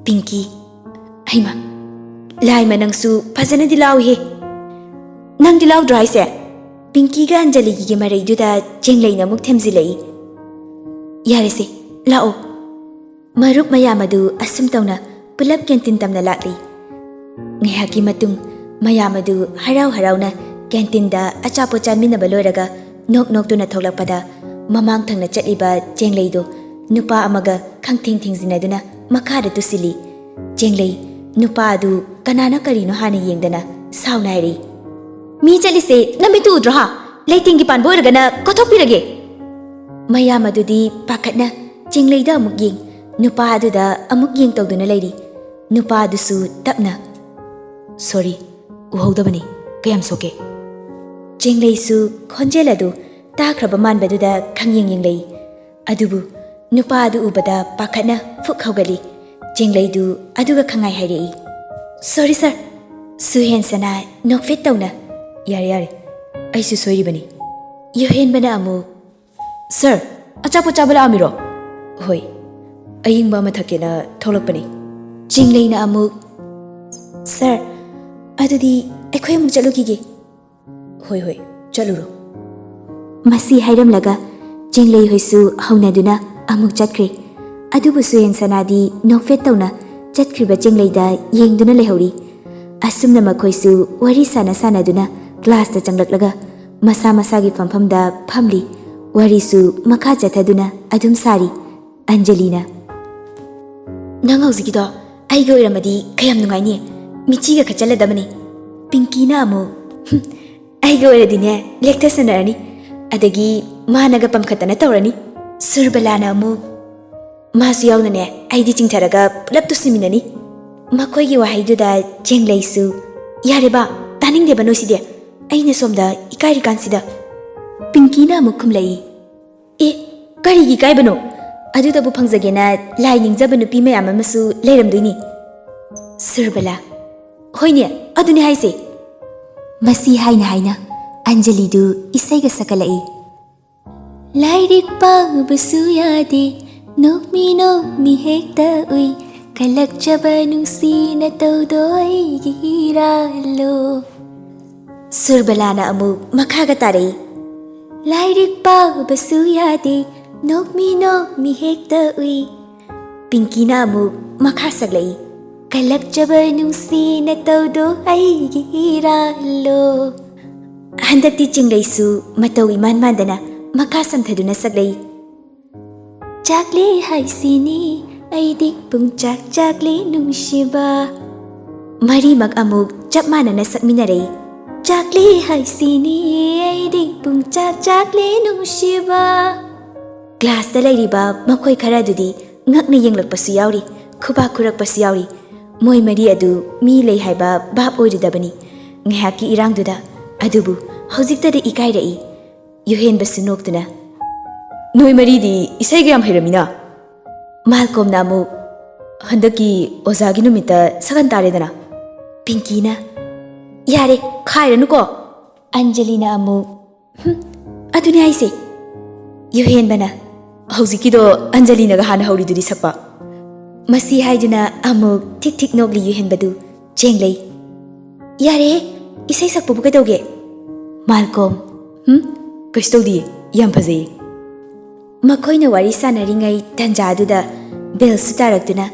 ꯄꯤꯡꯀꯤ, "ꯍꯩꯃ, ꯂꯥꯏꯃ ꯅꯪꯁꯨ ꯐꯖꯅꯗꯤ ꯂꯥꯎꯏꯍꯦ꯫ ꯅꯪꯗꯤ ꯂꯥꯎꯗ꯭ꯔꯣ ꯍꯥꯏꯁꯦ?" ꯄꯤꯡꯀꯤꯒ ꯑꯟꯖꯂꯤꯒꯤ ꯃꯔꯩꯗꯨꯗ ꯆꯦꯡꯂꯩꯅ ꯑꯃꯨꯛ ꯊꯦꯝꯖꯤꯜꯂꯛꯏ, "ꯌꯥꯔꯦꯁꯦ, ꯂꯥꯛꯑꯣ꯫" ꯃꯔꯨꯞ ꯃꯌꯥꯝ ꯑꯗꯨ ꯑꯁꯨꯝ ꯇꯧꯅ ꯄꯨꯂꯞ ꯀꯦꯟꯇꯤꯟ ꯇꯝꯅ ꯂꯥꯛꯂꯤ꯫ ꯉꯥꯏꯍꯥꯛꯀꯤ ꯃꯇꯨꯡ ꯃꯌꯥꯝ ꯑꯗꯨ ꯍꯔꯥꯎ ꯍꯔꯥꯎꯅ ꯀꯦꯟꯇꯤꯟꯗ ꯑꯆꯥꯄꯣꯠ ꯆꯥꯃꯤꯟꯅꯕ ꯂꯣꯏꯔꯒ ꯅꯣꯛ ꯅꯣꯛꯇꯨꯅ ꯊꯣꯛꯂꯛꯄꯗ, ꯃꯃꯥꯡ ꯊꯪꯅ ꯆꯠꯂꯤꯕ ꯆꯦꯡꯂꯩꯗꯨ ꯅꯨꯄꯥ ꯑꯃꯒ ꯈꯪꯊꯦꯡ ꯊꯦꯡꯖꯤꯟꯅꯗꯨꯅ ꯃꯈꯥꯗ ꯇꯨꯁꯤꯜꯂꯤ꯫ ꯆꯦꯡꯂꯩ ꯅꯨꯄꯥ ꯑꯗꯨ ꯀꯅꯥꯅ ꯀꯔꯤꯅꯣ ꯍꯥꯟꯅ ꯌꯦꯡꯗꯅ ꯁꯥꯎꯅ ꯍꯥꯏꯔꯛꯏ, "ꯃꯤ ꯆꯠꯂꯤꯁꯦ ꯅꯃꯤꯠꯇꯨ ꯎꯗ꯭ꯔꯣ ꯍꯥ? ꯂꯩꯇꯦꯡꯒꯤ ꯄꯥꯟꯕ ꯑꯣꯏꯔꯒꯅ ꯀꯣꯊꯣꯛꯄꯤꯔꯒꯦ꯫" ꯃꯌꯥꯝ ꯑꯗꯨꯗꯤ ꯄꯥꯈꯠꯅ ꯆꯦꯡꯂꯩꯗ ꯑꯃꯨꯛ ꯌꯦꯡ, ꯅꯨꯄꯥ ꯑꯗꯨꯗ ꯑꯃꯨꯛ ꯌꯦꯡ ꯇꯧꯗꯨꯅ ꯂꯩꯔꯤ꯫ ꯅꯨꯄꯥ ꯑꯗꯨꯁꯨ ꯇꯞꯅ, "ꯁꯣꯔꯤ, ꯎꯍꯧꯗꯕꯅꯤ, ꯀꯌꯥꯝ ꯁꯣꯛꯀꯦ?" ꯆꯦꯡꯂꯩꯁꯨ ꯈꯣꯟꯖꯦꯜ ꯑꯗꯨ ꯇꯥꯈ꯭ꯔꯕ ꯃꯥꯟꯕꯗꯨꯗ ꯈꯪꯌꯦꯡ ꯌꯦꯡꯂꯛꯏ꯫ ꯑꯗꯨꯕꯨ ꯅꯨꯄꯥ ꯑꯗꯨ ꯎꯕꯗ ꯄꯥꯈꯠꯅ ꯐꯨꯛ ꯍꯧꯒꯠꯂꯤ꯫ ꯆꯦꯡꯂꯩꯗꯨ ꯑꯗꯨꯒ ꯈꯪꯉꯥꯏ ꯍꯥꯏꯔꯛꯏ, "ꯁꯣꯔꯤ ꯁꯥꯔ꯫" ꯁꯨꯍꯦꯟꯁꯅꯥ ꯅꯣꯛꯐꯦꯠ ꯇꯧꯅ, "ꯌꯥꯔꯦ, ꯌꯥꯔꯦ, ꯑꯩꯁꯨ ꯁꯣꯏꯔꯤꯕꯅꯤ꯫" ꯌꯨꯍꯦꯟꯕꯅ ꯑꯃꯨꯛ, "ꯁꯥꯔ, ꯑꯆꯥꯄꯣꯠ ꯆꯥꯕ ꯂꯥꯛꯑꯝꯃꯤꯔꯣ?" "ꯍꯣꯏ, ꯑꯌꯤꯡꯕ ꯑꯃ ꯊꯛꯀꯦꯅ ꯊꯣꯛꯂꯛꯄꯅꯤ꯫" ꯆꯦꯡꯂꯩꯅ ꯑꯃꯨꯛ, "ꯁꯥꯔ, ꯑꯗꯨꯗꯤ ꯑꯩꯈꯣꯏ ꯑꯃꯨꯛ ꯆꯠꯂꯨꯈꯤꯒꯦ꯫" "ꯍꯣꯏ, ꯍꯣꯏ, ꯆꯠꯂꯨꯔꯣ꯫" ꯃꯁꯤ ꯍꯥꯏꯔꯝꯂꯒ ꯆꯦꯡꯂꯩ ꯍꯣꯏꯁꯨ ꯍꯧꯅꯗꯨꯅ ꯑꯃꯨꯛ ꯆꯠꯈ꯭ꯔꯦ꯫ ꯑꯗꯨꯕꯨ ꯁꯨꯍꯦꯟꯁꯅꯥꯗꯤ ꯅꯣꯛꯐꯦꯠ ꯇꯧꯅ ꯆꯠꯈ꯭ꯔꯤꯕ ꯆꯦꯡꯂꯩꯗ ꯌꯦꯡꯗꯨꯅ ꯂꯩꯍꯧꯔꯤ꯫ ꯑꯁꯨꯝꯅ ꯃꯈꯣꯏꯁꯨ ꯋꯥꯔꯤ ꯁꯥꯟꯅ ꯁꯥꯟꯅꯗꯨꯅ ꯀ꯭ꯂꯥꯁꯇ ꯆꯪꯂꯛꯂꯒ ꯃꯁꯥ ꯃꯁꯥꯒꯤ ꯐꯝꯐꯝꯗ ꯐꯝꯂꯤ꯫ ꯋꯥꯔꯤꯁꯨ ꯃꯈꯥ ꯆꯠꯊꯗꯨꯅ ꯑꯗꯨꯝ ꯁꯥꯔꯤ꯫ ꯑꯟꯖꯂꯤꯅ, "ꯅꯪ ꯍꯧꯖꯤꯛꯀꯤꯗꯣ ꯑꯩꯒꯤ ꯑꯣꯏꯔꯝꯃꯗꯤ ꯀꯌꯥꯝ ꯅꯨꯡꯉꯥꯏꯅꯤ꯫ ꯃꯤꯠꯆꯤꯒ ꯈꯠꯆꯜꯂꯗꯕꯅꯤ꯫" ꯄꯤꯡꯀꯤꯅ ꯑꯃꯨꯛ, "ꯍꯨꯝ, ꯑꯩꯒꯤ ꯑꯣꯏꯔꯗꯤꯅꯦ ꯂꯦꯛꯊꯁꯟꯅꯔꯅꯤ꯫ ꯑꯗꯒꯤ ꯃꯥꯅꯒ ꯄꯝꯈꯠꯇꯅ ꯇꯧꯔꯅꯤ꯫" ꯁꯨꯔꯕꯂꯥꯅ ꯑꯃꯨꯛ, "ꯃꯥꯁꯨ ꯌꯥꯎꯅꯅꯦ ꯑꯩꯗꯤ ꯆꯤꯡꯊꯔꯒ ꯄꯨꯂꯞ ꯇꯨꯁꯤꯟꯃꯤꯟꯅꯅꯤ꯫" ꯃꯈꯣꯏꯒꯤ ꯋꯥꯍꯩꯗꯨꯗ ꯆꯦꯡꯂꯩꯁꯨ, "ꯌꯥꯔꯦꯕ, ꯇꯥꯅꯤꯡꯗꯦꯕ ꯅꯣꯏꯁꯤꯗꯤ꯫ ꯑꯩꯅ ꯁꯣꯝꯗ ꯏꯀꯥꯏꯔꯤꯀꯥꯟꯁꯤꯗ ꯄꯤꯡꯀꯤꯅ ꯑꯃꯨꯛ ꯈꯨꯝꯂꯛꯏ, "ꯑꯦ, ꯀꯔꯤꯒꯤ ꯏꯀꯥꯏꯕꯅꯣ? ꯑꯗꯨꯗꯕꯨ ꯐꯪꯖꯒꯦꯅ ꯂꯥꯏ ꯅꯤꯡꯖꯕ ꯅꯨꯄꯤ ꯃꯌꯥꯝ ꯑꯃꯁꯨ ꯂꯩꯔꯝꯗꯣꯏꯅꯤ꯫" ꯁꯨꯔꯕꯂꯥ, "ꯍꯣꯏꯅꯦ, ꯑꯗꯨꯅꯦ ꯍꯥꯏꯁꯦ꯫" ꯃꯁꯤ ꯍꯥꯏꯅ ꯍꯥꯏꯅ ꯑꯟꯖꯂꯤꯗꯨ ꯏꯁꯩꯒ ꯁꯛꯀꯠꯂꯛꯏ꯫ "ꯂꯥꯏꯔꯤꯛ ꯄꯥꯕꯁꯨ ꯌꯥꯗꯦ, ꯅꯣꯛꯃꯤ ꯅꯣꯛꯃꯤ ꯍꯦꯛꯇ ꯎꯏ, ꯀꯜꯂꯛꯆꯕ ꯅꯨꯡꯁꯤꯅ ꯇꯧꯗꯣ ꯑꯩꯒꯤ ꯏꯔꯥꯜꯂꯣ꯫" ꯁꯨꯔꯕꯂꯥꯅ ꯑꯃꯨꯛ ꯃꯈꯥꯒ ꯇꯥꯔꯛꯏ꯫ "ꯂꯥꯏꯔꯤꯛ ꯄꯥꯕꯁꯨ ꯌꯥꯗꯦ, ꯅꯣꯛꯃꯤ ꯅꯣꯛꯃꯤ ꯍꯦꯛꯇ ꯎꯏ꯫" ꯄꯤꯡꯀꯤꯅ ꯑꯃꯨꯛ ꯃꯈꯥ ꯁꯛꯂꯛꯏ꯫ "ꯀꯜꯂꯛꯆꯕ ꯅꯨꯡꯁꯤꯅ ꯇꯧꯗꯣ ꯑꯩꯒꯤ ꯏꯔꯥꯜꯂꯣ꯫" ꯍꯟꯗꯛꯇꯤ ꯆꯤꯡꯂꯩꯁꯨ ꯃꯇꯧ ꯏꯃꯥꯟ ꯃꯥꯟꯗꯅ ꯃꯈꯥ ꯁꯝꯊꯗꯨꯅ ꯁꯛꯂꯛꯏ꯫ "ꯆꯥꯛꯂꯦ ꯍꯥꯏꯁꯤꯅꯤ ꯑꯩꯗꯤ ꯄꯨꯡꯆꯥꯛ ꯆꯥꯛꯂꯦ ꯅꯨꯡꯁꯤꯕ꯫" ꯃꯔꯤꯃꯛ ꯑꯃꯨꯛ ꯆꯞ ꯃꯥꯟꯅꯅ ꯁꯛꯃꯤꯟꯅꯔꯛꯏ꯫ "ꯆꯥꯛꯂꯦ ꯍꯥꯏꯁꯤꯅꯤ ꯑꯩꯗꯤ ꯄꯨꯡꯆꯥꯛ ꯆꯥꯛꯂꯦ ꯅꯨꯡꯁꯤꯕ꯫" ꯀ꯭ꯂꯥꯁꯇ ꯂꯩꯔꯤꯕ ꯃꯈꯣꯏ ꯈꯔ ꯑꯗꯨꯗꯤ ꯉꯛꯅ ꯌꯦꯡꯂꯛꯄꯁꯨ ꯌꯥꯎꯔꯤ, ꯈꯨꯕꯥꯛ ꯈꯨꯔꯛꯄꯁꯨ ꯌꯥꯎꯔꯤ꯫ ꯃꯣꯏ ꯃꯔꯤ ꯑꯗꯨ ꯃꯤ ꯂꯩ ꯍꯥꯏꯕ ꯚꯥꯞ ꯑꯣꯏꯔꯨꯗꯕꯅꯤ ꯉꯥꯏꯍꯥꯛꯀꯤ ꯏꯔꯥꯡꯗꯨꯗ꯫ ꯑꯗꯨꯕꯨ ꯍꯧꯖꯤꯛꯇꯗ ꯏꯀꯥꯏꯔꯛꯏ꯫ ꯌꯨꯍꯦꯟꯕꯁꯨ ꯅꯣꯛꯇꯨꯅ, "ꯅꯣꯏ ꯃꯔꯤꯗꯤ ꯏꯁꯩꯒ ꯌꯥꯝ ꯍꯩꯔꯝꯃꯤꯅ꯫" ꯃꯥꯜꯀꯣꯝꯅ ꯑꯃꯨꯛ, "ꯍꯟꯗꯛꯀꯤ ꯑꯣꯖꯥꯒꯤ ꯅꯨꯃꯤꯠꯇ ꯁꯛꯍꯟ ꯇꯥꯔꯦꯗꯅ꯫" ꯄꯤꯡꯀꯤꯅ, "ꯌꯥꯔꯦ, ꯈꯥꯏꯔꯅꯨꯀꯣ꯫" ꯑꯟꯖꯂꯤꯅ ꯑꯃꯨꯛ, "ꯍꯨꯝ, ꯑꯗꯨꯅꯦ ꯍꯥꯏꯁꯦ꯫" ꯌꯨꯍꯦꯟꯕꯅ, "ꯍꯧꯖꯤꯛꯀꯤꯗꯣ ꯑꯟꯖꯂꯤꯅꯒ ꯍꯥꯟꯅ ꯍꯧꯔꯤꯗꯨꯗꯤ ꯁꯛꯄ꯫" ꯃꯁꯤ ꯍꯥꯏꯗꯨꯅ ꯑꯃꯨꯛ ꯊꯤꯛ ꯊꯤꯛ ꯅꯣꯛꯂꯤ ꯌꯨꯍꯦꯟꯕꯗꯨ꯫ ꯆꯦꯡꯂꯩ, "ꯌꯥꯔꯦꯍꯦ, ꯏꯁꯩ ꯁꯛꯄꯕꯨ ꯀꯩꯗꯧꯒꯦ?" ꯃꯥꯜꯀꯣꯝ, "ꯍꯨꯝ, ꯀꯩꯁꯨ ꯇꯧꯗꯤꯌꯦ, ꯌꯥꯝ ꯐꯖꯩꯌꯦ꯫" ꯃꯈꯣꯏꯅ ꯋꯥꯔꯤ ꯁꯥꯟꯅꯔꯤꯉꯩ ꯇꯟꯖꯥꯗꯨꯗ ꯕꯦꯜꯁꯨ ꯇꯥꯔꯛꯇꯨꯅ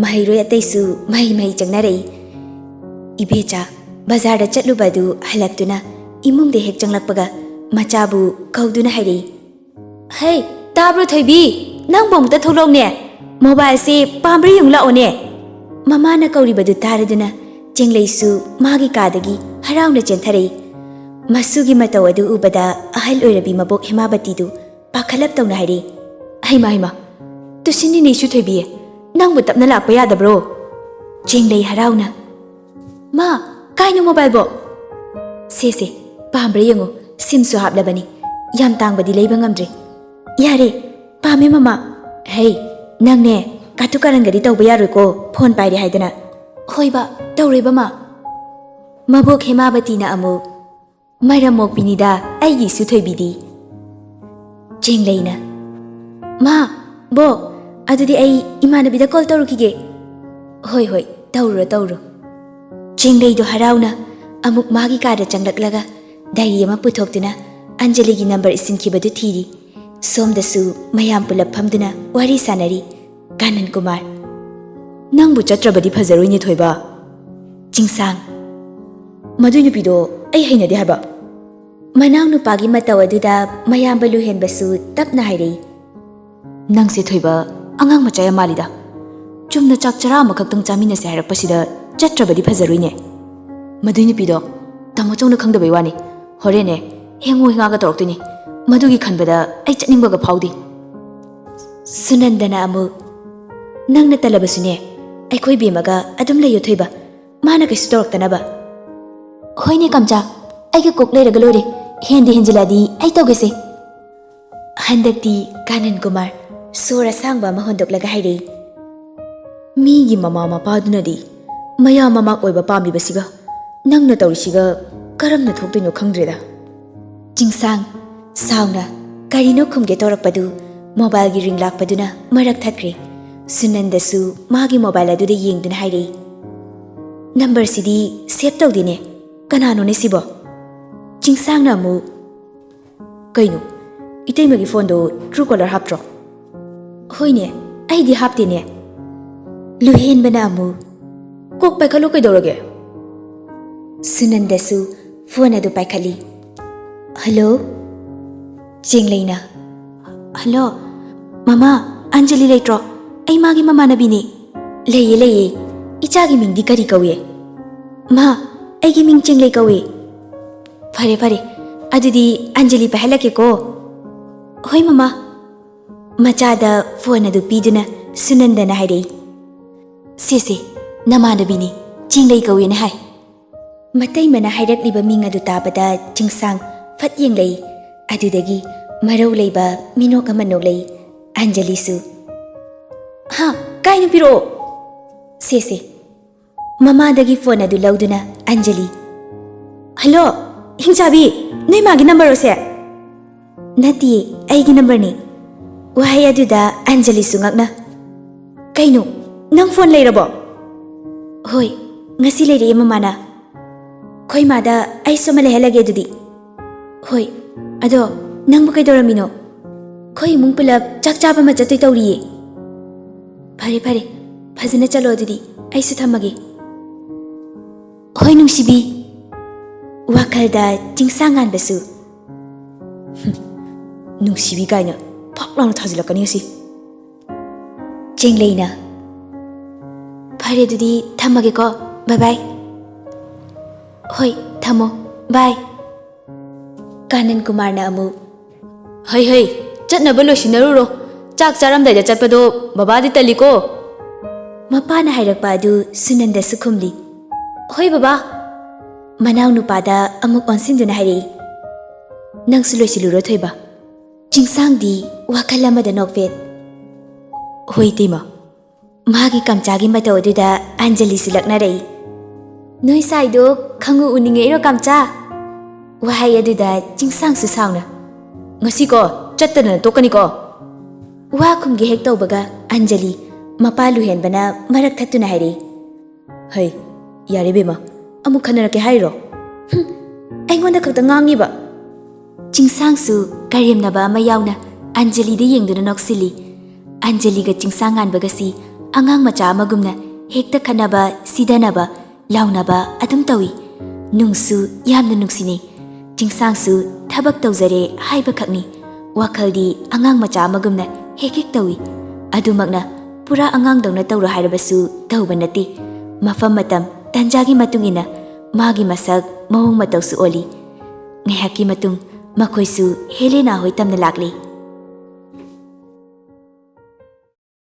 ꯃꯍꯩꯔꯣꯏ ꯑꯇꯩꯁꯨ ꯃꯍꯩ ꯃꯍꯩ ꯆꯪꯅꯔꯛꯏ꯫ ꯏꯕꯦꯆꯥ ꯕꯖꯥꯔꯗ ꯆꯠꯂꯨꯕ ꯑꯗꯨ ꯍꯜꯂꯛꯇꯨꯅ ꯏꯃꯨꯡꯗ ꯍꯦꯛ ꯆꯪꯂꯛꯄꯒ ꯃꯆꯥꯕꯨ ꯀꯧꯗꯨꯅ ꯍꯥꯏꯔꯛꯏ, "ꯍꯩ, ꯇꯥꯕ꯭ꯔꯣ ꯊꯣꯏꯕꯤ? ꯅꯪꯕꯨ ꯑꯃꯨꯛꯇ ꯊꯣꯛꯂꯛꯎꯅꯦ꯫ ꯃꯣꯕꯥꯏꯜꯁꯦ ꯄꯥꯝꯕ꯭ꯔꯥ ꯌꯦꯡꯉꯨ ꯂꯥꯛꯑꯣꯅꯦ꯫" ꯃꯃꯥꯅ ꯀꯧꯔꯤꯕꯗꯨ ꯇꯥꯔꯗꯨꯅ ꯆꯦꯡꯂꯩꯁꯨ ꯃꯥꯒꯤ ꯀꯥꯗꯒꯤ ꯍꯔꯥꯎꯅ ꯆꯦꯟꯊꯔꯛꯏ꯫ ꯃꯁꯨꯒꯤ ꯃꯇꯧ ꯑꯗꯨ ꯎꯕꯗ ꯑꯍꯜ ꯑꯣꯏꯔꯕꯤ ꯃꯕꯣꯛ ꯍꯦꯃꯥꯕꯇꯤꯗꯨ ꯄꯥꯈꯠꯂꯞ ꯇꯧꯅ ꯍꯥꯏꯔꯛꯏ, "ꯍꯩꯃꯥ, ꯍꯩꯃꯥ, ꯇꯨꯁꯤꯟꯅꯤꯅꯦ ꯏꯁꯨ ꯊꯣꯏꯕꯤ, ꯅꯪꯕꯨ ꯇꯞꯅ ꯂꯥꯛꯄ ꯌꯥꯗꯕ꯭ꯔꯣ?" ꯆꯦꯡꯂꯩ ꯍꯔꯥꯎꯅ, "ꯃꯥ, ꯀꯥꯏꯅꯣ ꯃꯣꯕꯥꯏꯜꯕꯣ?" "ꯁꯦ ꯁꯦ, ꯄꯥꯝꯕ꯭ꯔꯥ ꯌꯦꯡꯉꯨ, ꯁꯤꯝꯁꯨ ꯍꯥꯞꯂꯕꯅꯤ, ꯌꯥꯝ ꯇꯥꯡꯕꯗꯤ ꯂꯩꯕ ꯉꯝꯗ꯭ꯔꯦ꯫ ꯌꯥꯔꯦ, ꯄꯥꯝꯃꯦ ꯃꯃꯥ꯫ ꯍꯩ, ꯅꯪꯅꯦ, ꯀꯥꯇꯨ ꯀꯥꯔꯟꯒꯗꯤ ꯇꯧꯕ ꯌꯥꯔꯣꯏꯀꯣ, ꯐꯣꯟ ꯄꯥꯏꯔꯦ ꯍꯥꯏꯗꯅ꯫ ꯍꯣꯏꯕ, ꯇꯧꯔꯣꯏꯕ ꯃꯥ꯫ ꯃꯕꯣꯛ ꯍꯦꯃꯥꯕꯇꯤꯅ ꯑꯃꯨꯛ, "ꯃꯔꯝ ꯃꯣꯛꯄꯤꯅꯤꯗ ꯑꯩꯒꯤ ꯏꯁꯨ ꯊꯣꯏꯕꯤꯗꯤ"꯫ ꯆꯦꯡꯂꯩꯅ, "ꯃꯥ, ꯕꯣꯛ, ꯑꯗꯨꯗꯤ ꯑꯩ ꯏꯃꯥꯟꯅꯕꯤꯗ ꯀꯣꯜ ꯇꯧꯔꯨꯈꯤꯒꯦ"꯫ "ꯍꯣꯏ, ꯍꯣꯏ, ꯇꯧꯔꯨꯔꯣ, ꯇꯧꯔꯨꯔꯣ"꯫ ꯆꯦꯡꯂꯩꯗꯣ ꯍꯔꯥꯎꯅ ꯑꯃꯨꯛ ꯃꯥꯒꯤ ꯀꯥꯗ ꯆꯪꯂꯛꯂꯒ ꯗꯥꯏꯔꯤ ꯑꯃ ꯄꯨꯊꯣꯛꯇꯨꯅ ꯑꯟꯖꯂꯤꯒꯤ ꯅꯝꯕꯔ ꯏꯁꯤꯟꯈꯤꯕꯗꯨ ꯊꯤꯔꯤ꯫ ꯁꯣꯝꯗꯁꯨ ꯃꯌꯥꯝ ꯄꯨꯂꯞ ꯐꯝꯗꯨꯅ ꯋꯥꯔꯤ ꯁꯥꯟꯅꯔꯤ꯫ ꯀꯥꯅꯟ ꯀꯨꯃꯥꯔ, "ꯅꯪꯕꯨ ꯆꯠꯇ꯭ꯔꯕꯗꯤ ꯐꯖꯔꯣꯏꯅꯦ ꯊꯣꯏꯕ"꯫ ꯆꯤꯡꯁꯥꯡ, "ꯃꯗꯨꯏ ꯅꯨꯄꯤꯗꯣ ꯑꯩ ꯍꯩꯅꯗꯦ ꯍꯥꯏꯕ"꯫ ꯃꯅꯥꯎꯅꯨꯄꯥꯒꯤ ꯃꯇꯧ ꯑꯗꯨꯗ ꯃꯌꯥꯝꯕ ꯂꯨꯍꯦꯟꯕꯁꯨ ꯇꯞꯅ ꯍꯥꯏꯔꯛꯏ꯫ "ꯅꯪꯁꯦ ꯊꯣꯏꯕ, ꯑꯉꯥꯡ ꯃꯆꯥ ꯌꯥꯝ ꯃꯥꯜꯂꯤꯗ꯫ ꯆꯨꯝꯅ ꯆꯥꯛ ꯆꯔꯥ ꯑꯃꯈꯛꯇꯪ ꯆꯥꯃꯤꯟꯅꯁꯦ ꯍꯥꯏꯔꯛꯄꯁꯤꯗ ꯆꯠꯇ꯭ꯔꯕꯗꯤ ꯐꯖꯔꯣꯏꯅꯦ꯫ ꯃꯗꯨꯏ ꯅꯨꯄꯤꯗꯣ ꯇꯥꯃꯣ ꯆꯧꯅ ꯈꯪꯗꯕꯩ ꯋꯥꯅꯤ꯫ ꯍꯣꯔꯦꯟꯅꯦ, ꯍꯦꯡꯉꯨ ꯍꯦꯡꯉꯥꯒ ꯇꯧꯔꯛꯇꯣꯏꯅꯤ꯫ ꯃꯗꯨꯒꯤ ꯈꯟꯕꯗ ꯑꯩ ꯆꯠꯅꯤꯡꯕꯒ ꯐꯥꯎꯗꯦ"꯫ ꯁꯨꯅꯟꯗꯅ ꯑꯃꯨꯛ, "ꯅꯪꯅ ꯇꯜꯂꯕꯁꯨꯅꯦ, ꯑꯩꯈꯣꯏ ꯕꯦꯝꯃꯒ ꯑꯗꯨꯝ ꯂꯩꯌꯨ ꯊꯣꯏꯕ, ꯃꯥꯅ ꯀꯩꯁꯨ ꯇꯧꯔꯛꯇꯅꯕ"꯫ "ꯍꯣꯏꯅꯦ ꯀꯝꯆꯥ, ꯑꯩꯒ ꯀꯣꯛ ꯂꯩꯔꯒ ꯂꯣꯏꯔꯦ, ꯍꯦꯟꯗꯤ ꯍꯦꯟꯖꯤꯜꯂꯛꯑꯗꯤ ꯑꯩ ꯇꯧꯒꯦꯁꯦ"꯫ ꯍꯟꯗꯛꯇꯤ ꯀꯥꯅꯟ ꯀꯨꯃꯥꯔ ꯁꯣꯔ ꯑꯁꯥꯡꯕ ꯑꯃ ꯍꯣꯟꯗꯣꯛꯂꯒ ꯍꯥꯏꯔꯛꯏ, "ꯃꯤꯒꯤ ꯃꯃꯥ ꯃꯄꯥꯗꯨꯅꯗꯤ ꯃꯌꯥꯝ ꯃꯃꯥ ꯑꯣꯏꯕ ꯄꯥꯝꯂꯤꯕꯁꯤꯒ ꯅꯪꯅ ꯇꯧꯔꯤꯁꯤꯒ ꯀꯔꯝꯅ ꯊꯣꯛꯇꯣꯏꯅꯣ ꯈꯪꯗ꯭ꯔꯦꯗ"꯫ ꯆꯤꯡꯁꯥꯡ, ꯁꯥꯎꯅ ꯀꯔꯤꯅꯣ ꯈꯨꯝꯒꯦ ꯇꯧꯔꯛꯄꯗꯨ ꯃꯣꯕꯥꯏꯜꯒꯤ ꯔꯤꯡ ꯂꯥꯛꯄꯗꯨꯅ ꯃꯔꯛ ꯊꯠꯈ꯭ꯔꯦ꯫ ꯁꯨꯅꯟꯗꯁꯨ ꯃꯥꯒꯤ ꯃꯣꯕꯥꯏꯜ ꯑꯗꯨꯗ ꯌꯦꯡꯗꯨꯅ ꯍꯥꯏꯔꯛꯏ, "ꯅꯝꯕꯔꯁꯤꯗꯤ ꯁꯦꯚ ꯇꯧꯗꯦꯅꯦ, ꯀꯅꯥꯅꯣꯅꯦ ꯁꯤꯕꯣ?" ꯆꯤꯡꯁꯥꯡꯅ ꯑꯃꯨꯛ, "ꯀꯩꯅꯣ, ꯏꯇꯩꯃꯒꯤ ꯐꯣꯟꯗꯣ ꯇ꯭ꯔꯨ ꯀꯣꯂꯔ ꯍꯥꯞꯇ꯭ꯔꯣ?" "ꯍꯣꯏꯅꯦ, ꯑꯩꯗꯤ ꯍꯥꯞꯇꯦꯅꯦ"꯫ ꯂꯨꯍꯦꯟꯕꯅ ꯑꯃꯨꯛ, "ꯀꯣꯛ ꯄꯥꯏꯈꯠꯂꯨ ꯀꯩꯗꯧꯔꯒꯦ?" ꯁꯨꯅꯟꯗꯁꯨ ꯐꯣꯟ ꯑꯗꯨ ꯄꯥꯏꯈꯠꯂꯤ꯫ "ꯍꯜꯂꯣ?" ꯆꯦꯡꯂꯩꯅ, "ꯍꯜꯂꯣ, ꯃꯃꯥ, ꯑꯟꯖꯂꯤ ꯂꯩꯇ꯭ꯔꯣ? ꯑꯩ ꯃꯥꯒꯤ ꯃꯃꯥꯟꯅꯕꯤꯅꯤ"꯫ "ꯂꯩꯌꯦ, ꯂꯩꯌꯦ꯫ ꯏꯆꯥꯒꯤ ꯃꯤꯡꯗꯤ ꯀꯔꯤ ꯀꯧꯏ?" "ꯃꯥ, ꯑꯩꯒꯤ ꯃꯤꯡ ꯆꯦꯡꯂꯩ ꯀꯧꯏ"꯫ "ꯐꯔꯦ, ꯐꯔꯦ꯫ ꯑꯗꯨꯗꯤ ꯑꯟꯖꯂꯤ ꯄꯥꯏꯍꯜꯂꯛꯀꯦꯀꯣ"꯫ "ꯍꯣꯏ, ꯃꯃꯥ"꯫ ꯃꯆꯥꯗ ꯐꯣꯟ ꯑꯗꯨ ꯄꯤꯗꯨꯅ ꯁꯨꯅꯟꯗꯅ ꯍꯥꯏꯔꯛꯏ, "ꯁꯦ, ꯁꯦ, ꯅꯃꯥꯟꯅꯕꯤꯅꯤ, ꯆꯦꯡꯂꯩ ꯀꯧꯏꯅ ꯍꯥꯏ"꯫ ꯃꯇꯩꯃꯅ ꯍꯥꯏꯔꯛꯂꯤꯕ ꯃꯤꯡ ꯑꯗꯨ ꯇꯥꯕꯗ ꯆꯤꯡꯁꯥꯡ ꯐꯠ ꯌꯦꯡꯂꯛꯏ꯫ ꯑꯗꯨꯗꯒꯤ ꯃꯔꯧ ꯂꯩꯕ ꯃꯤꯅꯣꯛ ꯑꯃ ꯅꯣꯛꯂꯛꯏ꯫ ꯑꯟꯖꯂꯤꯁꯨ, "ꯍꯥ, ꯀꯥꯏꯅꯣ? ꯄꯤꯔꯛꯑꯣ꯫ ꯁꯦ, ꯁꯦ꯫" ꯃꯃꯥꯗꯒꯤ ꯐꯣꯟ ꯑꯗꯨ ꯂꯧꯗꯨꯅ ꯑꯟꯖꯂꯤ, "ꯍꯜꯂꯣ, ꯍꯤꯡꯆꯥꯕꯤ, ꯅꯣꯏ ꯃꯥꯒꯤ ꯅꯝꯕꯔꯔꯣ ꯁꯦ?" "ꯅꯠꯇꯤꯌꯦ, ꯑꯩꯒꯤ ꯅꯝꯕꯔꯅꯤ꯫" ꯋꯥꯍꯩ ꯑꯗꯨꯗ ꯑꯟꯖꯂꯤꯁꯨ ꯉꯛꯅ, "ꯀꯩꯅꯣ, ꯅꯪ ꯐꯣꯟ ꯂꯩꯔꯕꯣ?" "ꯍꯣꯏ, ꯉꯁꯤ ꯂꯩꯔꯛꯑꯦ ꯃꯃꯥꯅ꯫" "ꯈꯣꯏ ꯃꯥꯗ ꯑꯩꯁꯨ ꯑꯃ ꯂꯩꯍꯜꯂꯒꯦ ꯑꯗꯨꯗꯤ꯫" "ꯍꯣꯏ, ꯑꯗꯣ ꯅꯪꯕꯨ ꯀꯩꯗꯧꯔꯝꯃꯤꯅꯣ?" "ꯈꯣꯏ ꯏꯃꯨꯡ ꯄꯨꯂꯞ ꯆꯥꯛ ꯆꯥꯕ ꯑꯃ ꯆꯠꯇꯣꯏ ꯇꯧꯔꯤꯌꯦ꯫" "ꯐꯔꯦ, ꯐꯔꯦ, ꯐꯖꯅ ꯆꯠꯂꯣ ꯑꯗꯨꯗꯤ, ꯑꯩꯁꯨ ꯊꯝꯃꯒꯦ꯫" "ꯍꯣꯏ ꯅꯨꯡꯁꯤꯕꯤ꯫" ꯋꯥꯈꯜꯗ ꯆꯤꯡꯁꯥꯡ ꯉꯥꯟꯕꯁꯨ, "ꯅꯨꯡꯁꯤꯕꯤ" ꯀꯥꯏꯅ ꯐꯥꯛ ꯂꯥꯎꯅ ꯊꯥꯖꯤꯜꯂꯛꯀꯅꯤ ꯑꯁꯤ꯫ ꯆꯦꯡꯂꯩꯅ, "ꯐꯔꯦ ꯑꯗꯨꯗꯤ ꯊꯝꯃꯒꯦꯀꯣ, bye bye꯫" "ꯍꯣꯏ, ꯊꯝꯃꯣ, bye꯫" ꯀꯥꯅꯟ ꯀꯨꯃꯥꯔꯅ ꯑꯃꯨꯛ, "ꯍꯩ ꯍꯩ, ꯆꯠꯅꯕ ꯂꯣꯏꯁꯤꯟꯅꯔꯨꯔꯣ꯫ ꯆꯥꯛ ꯆꯥꯔꯝꯗꯥꯏꯗ ꯆꯠꯄꯗꯣ ꯕꯕꯥꯗꯤ ꯇꯜꯂꯤꯀꯣ꯫" ꯃꯄꯥꯅ ꯍꯥꯏꯔꯛꯄ ꯑꯗꯨ ꯁꯨꯅꯟꯗꯁꯨ ꯈꯨꯝꯂꯤ, "ꯍꯣꯏ ꯕꯕꯥ꯫" ꯃꯅꯥꯎꯅꯨꯄꯥꯗ ꯑꯃꯨꯛ ꯑꯣꯟꯁꯤꯟꯗꯨꯅ ꯍꯥꯏꯔꯛꯏ, "ꯅꯪꯁꯨ ꯂꯣꯏꯁꯤꯜꯂꯨꯔꯣ ꯊꯣꯏꯕ꯫" ꯆꯤꯡꯁꯥꯡꯗꯤ ꯋꯥꯈꯜ ꯑꯃꯗ ꯅꯣꯛꯐꯦꯠ, "ꯍꯣꯏ ꯏꯇꯩꯃ꯫" ꯃꯥꯒꯤ ꯀꯝꯆꯥꯒꯤ ꯃꯇꯧ ꯑꯗꯨꯗ ꯑꯟꯖꯂꯤꯁꯨ ꯂꯛꯅꯔꯛꯏ, "ꯅꯣꯏ ꯁꯥꯏꯗꯣ ꯈꯪꯎ ꯎꯅꯤꯡꯉꯛꯏꯔꯣ ꯀꯝꯆꯥ?" ꯋꯥꯍꯩ ꯑꯗꯨꯗ ꯆꯤꯡꯁꯥꯡꯁꯨ ꯁꯥꯎꯅ, "ꯉꯁꯤꯀꯣ ꯆꯠꯇꯗꯅ ꯇꯣꯛꯀꯅꯤꯀꯣ꯫" ꯋꯥ ꯈꯨꯝꯒꯦ ꯍꯦꯛ ꯇꯧꯕꯒ ꯑꯟꯖꯂꯤ ꯃꯄꯥ ꯂꯨꯍꯦꯟꯕꯅ ꯃꯔꯛ ꯊꯠꯇꯨꯅ ꯍꯥꯏꯔꯛꯏ, "ꯍꯩ, ꯌꯥꯔꯦ ꯕꯦꯝꯃ, ꯑꯃꯨꯛ ꯈꯟꯅꯔꯛꯀꯦ ꯍꯥꯏꯔꯣ? ꯍꯨꯝ, ꯑꯩꯉꯣꯟꯗ ꯈꯛꯇ ꯉꯥꯡꯉꯤꯕ?" ꯆꯤꯡꯁꯥꯡꯁꯨ ꯀꯔꯦꯝꯅꯕ ꯑꯃ ꯌꯥꯎꯅ ꯑꯟꯖꯂꯤꯗ ꯌꯦꯡꯗꯨꯅ ꯅꯣꯛꯁꯤꯜꯂꯤ꯫ ꯑꯟꯖꯂꯤꯒ ꯆꯤꯡꯁꯥꯡ ꯉꯥꯟꯕꯒꯁꯤ ꯑꯉꯥꯡ ꯃꯆꯥ ꯑꯃꯒꯨꯝꯅ ꯍꯦꯛꯇ ꯈꯠꯅꯕ, ꯁꯤꯗꯅꯕ, ꯂꯥꯎꯅꯕ ꯑꯗꯨꯝ ꯇꯧꯏ꯫ ꯅꯨꯡꯁꯨ ꯌꯥꯝꯅ ꯅꯨꯡꯁꯤꯅꯩ꯫ ꯆꯤꯡꯁꯥꯡꯁꯨ ꯊꯕꯛ ꯇꯧꯖꯔꯦ ꯍꯥꯏꯕꯈꯛꯅꯤ꯫ ꯋꯥꯈꯜꯗꯤ ꯑꯉꯥꯡ ꯃꯆꯥ ꯑꯃꯒꯨꯝꯅ ꯍꯦꯛ ꯍꯦꯛ ꯇꯧꯏ꯫ ꯑꯗꯨꯃꯛꯅ ꯄꯨꯔꯥ ꯑꯉꯥꯡꯗꯧꯅ ꯇꯧꯔꯣ ꯍꯥꯏꯔꯕꯁꯨ ꯇꯧꯕ ꯅꯠꯇꯦ꯫ ꯃꯐꯝ, ꯃꯇꯝ, ꯇꯥꯟꯖꯥꯒꯤ ꯃꯇꯨꯡ ꯏꯟꯅ ꯃꯥꯒꯤ ꯃꯁꯛ, ꯃꯑꯣꯡ ꯃꯇꯧꯁꯨ ꯑꯣꯜꯂꯤ꯫ ꯉꯥꯏꯍꯥꯛꯀꯤ ꯃꯇꯨꯡ ꯃꯈꯣꯏꯁꯨ ꯍꯦꯂꯦꯅꯥ ꯍꯣꯏ ꯇꯝꯅ ꯂꯥꯛꯂꯤ꯫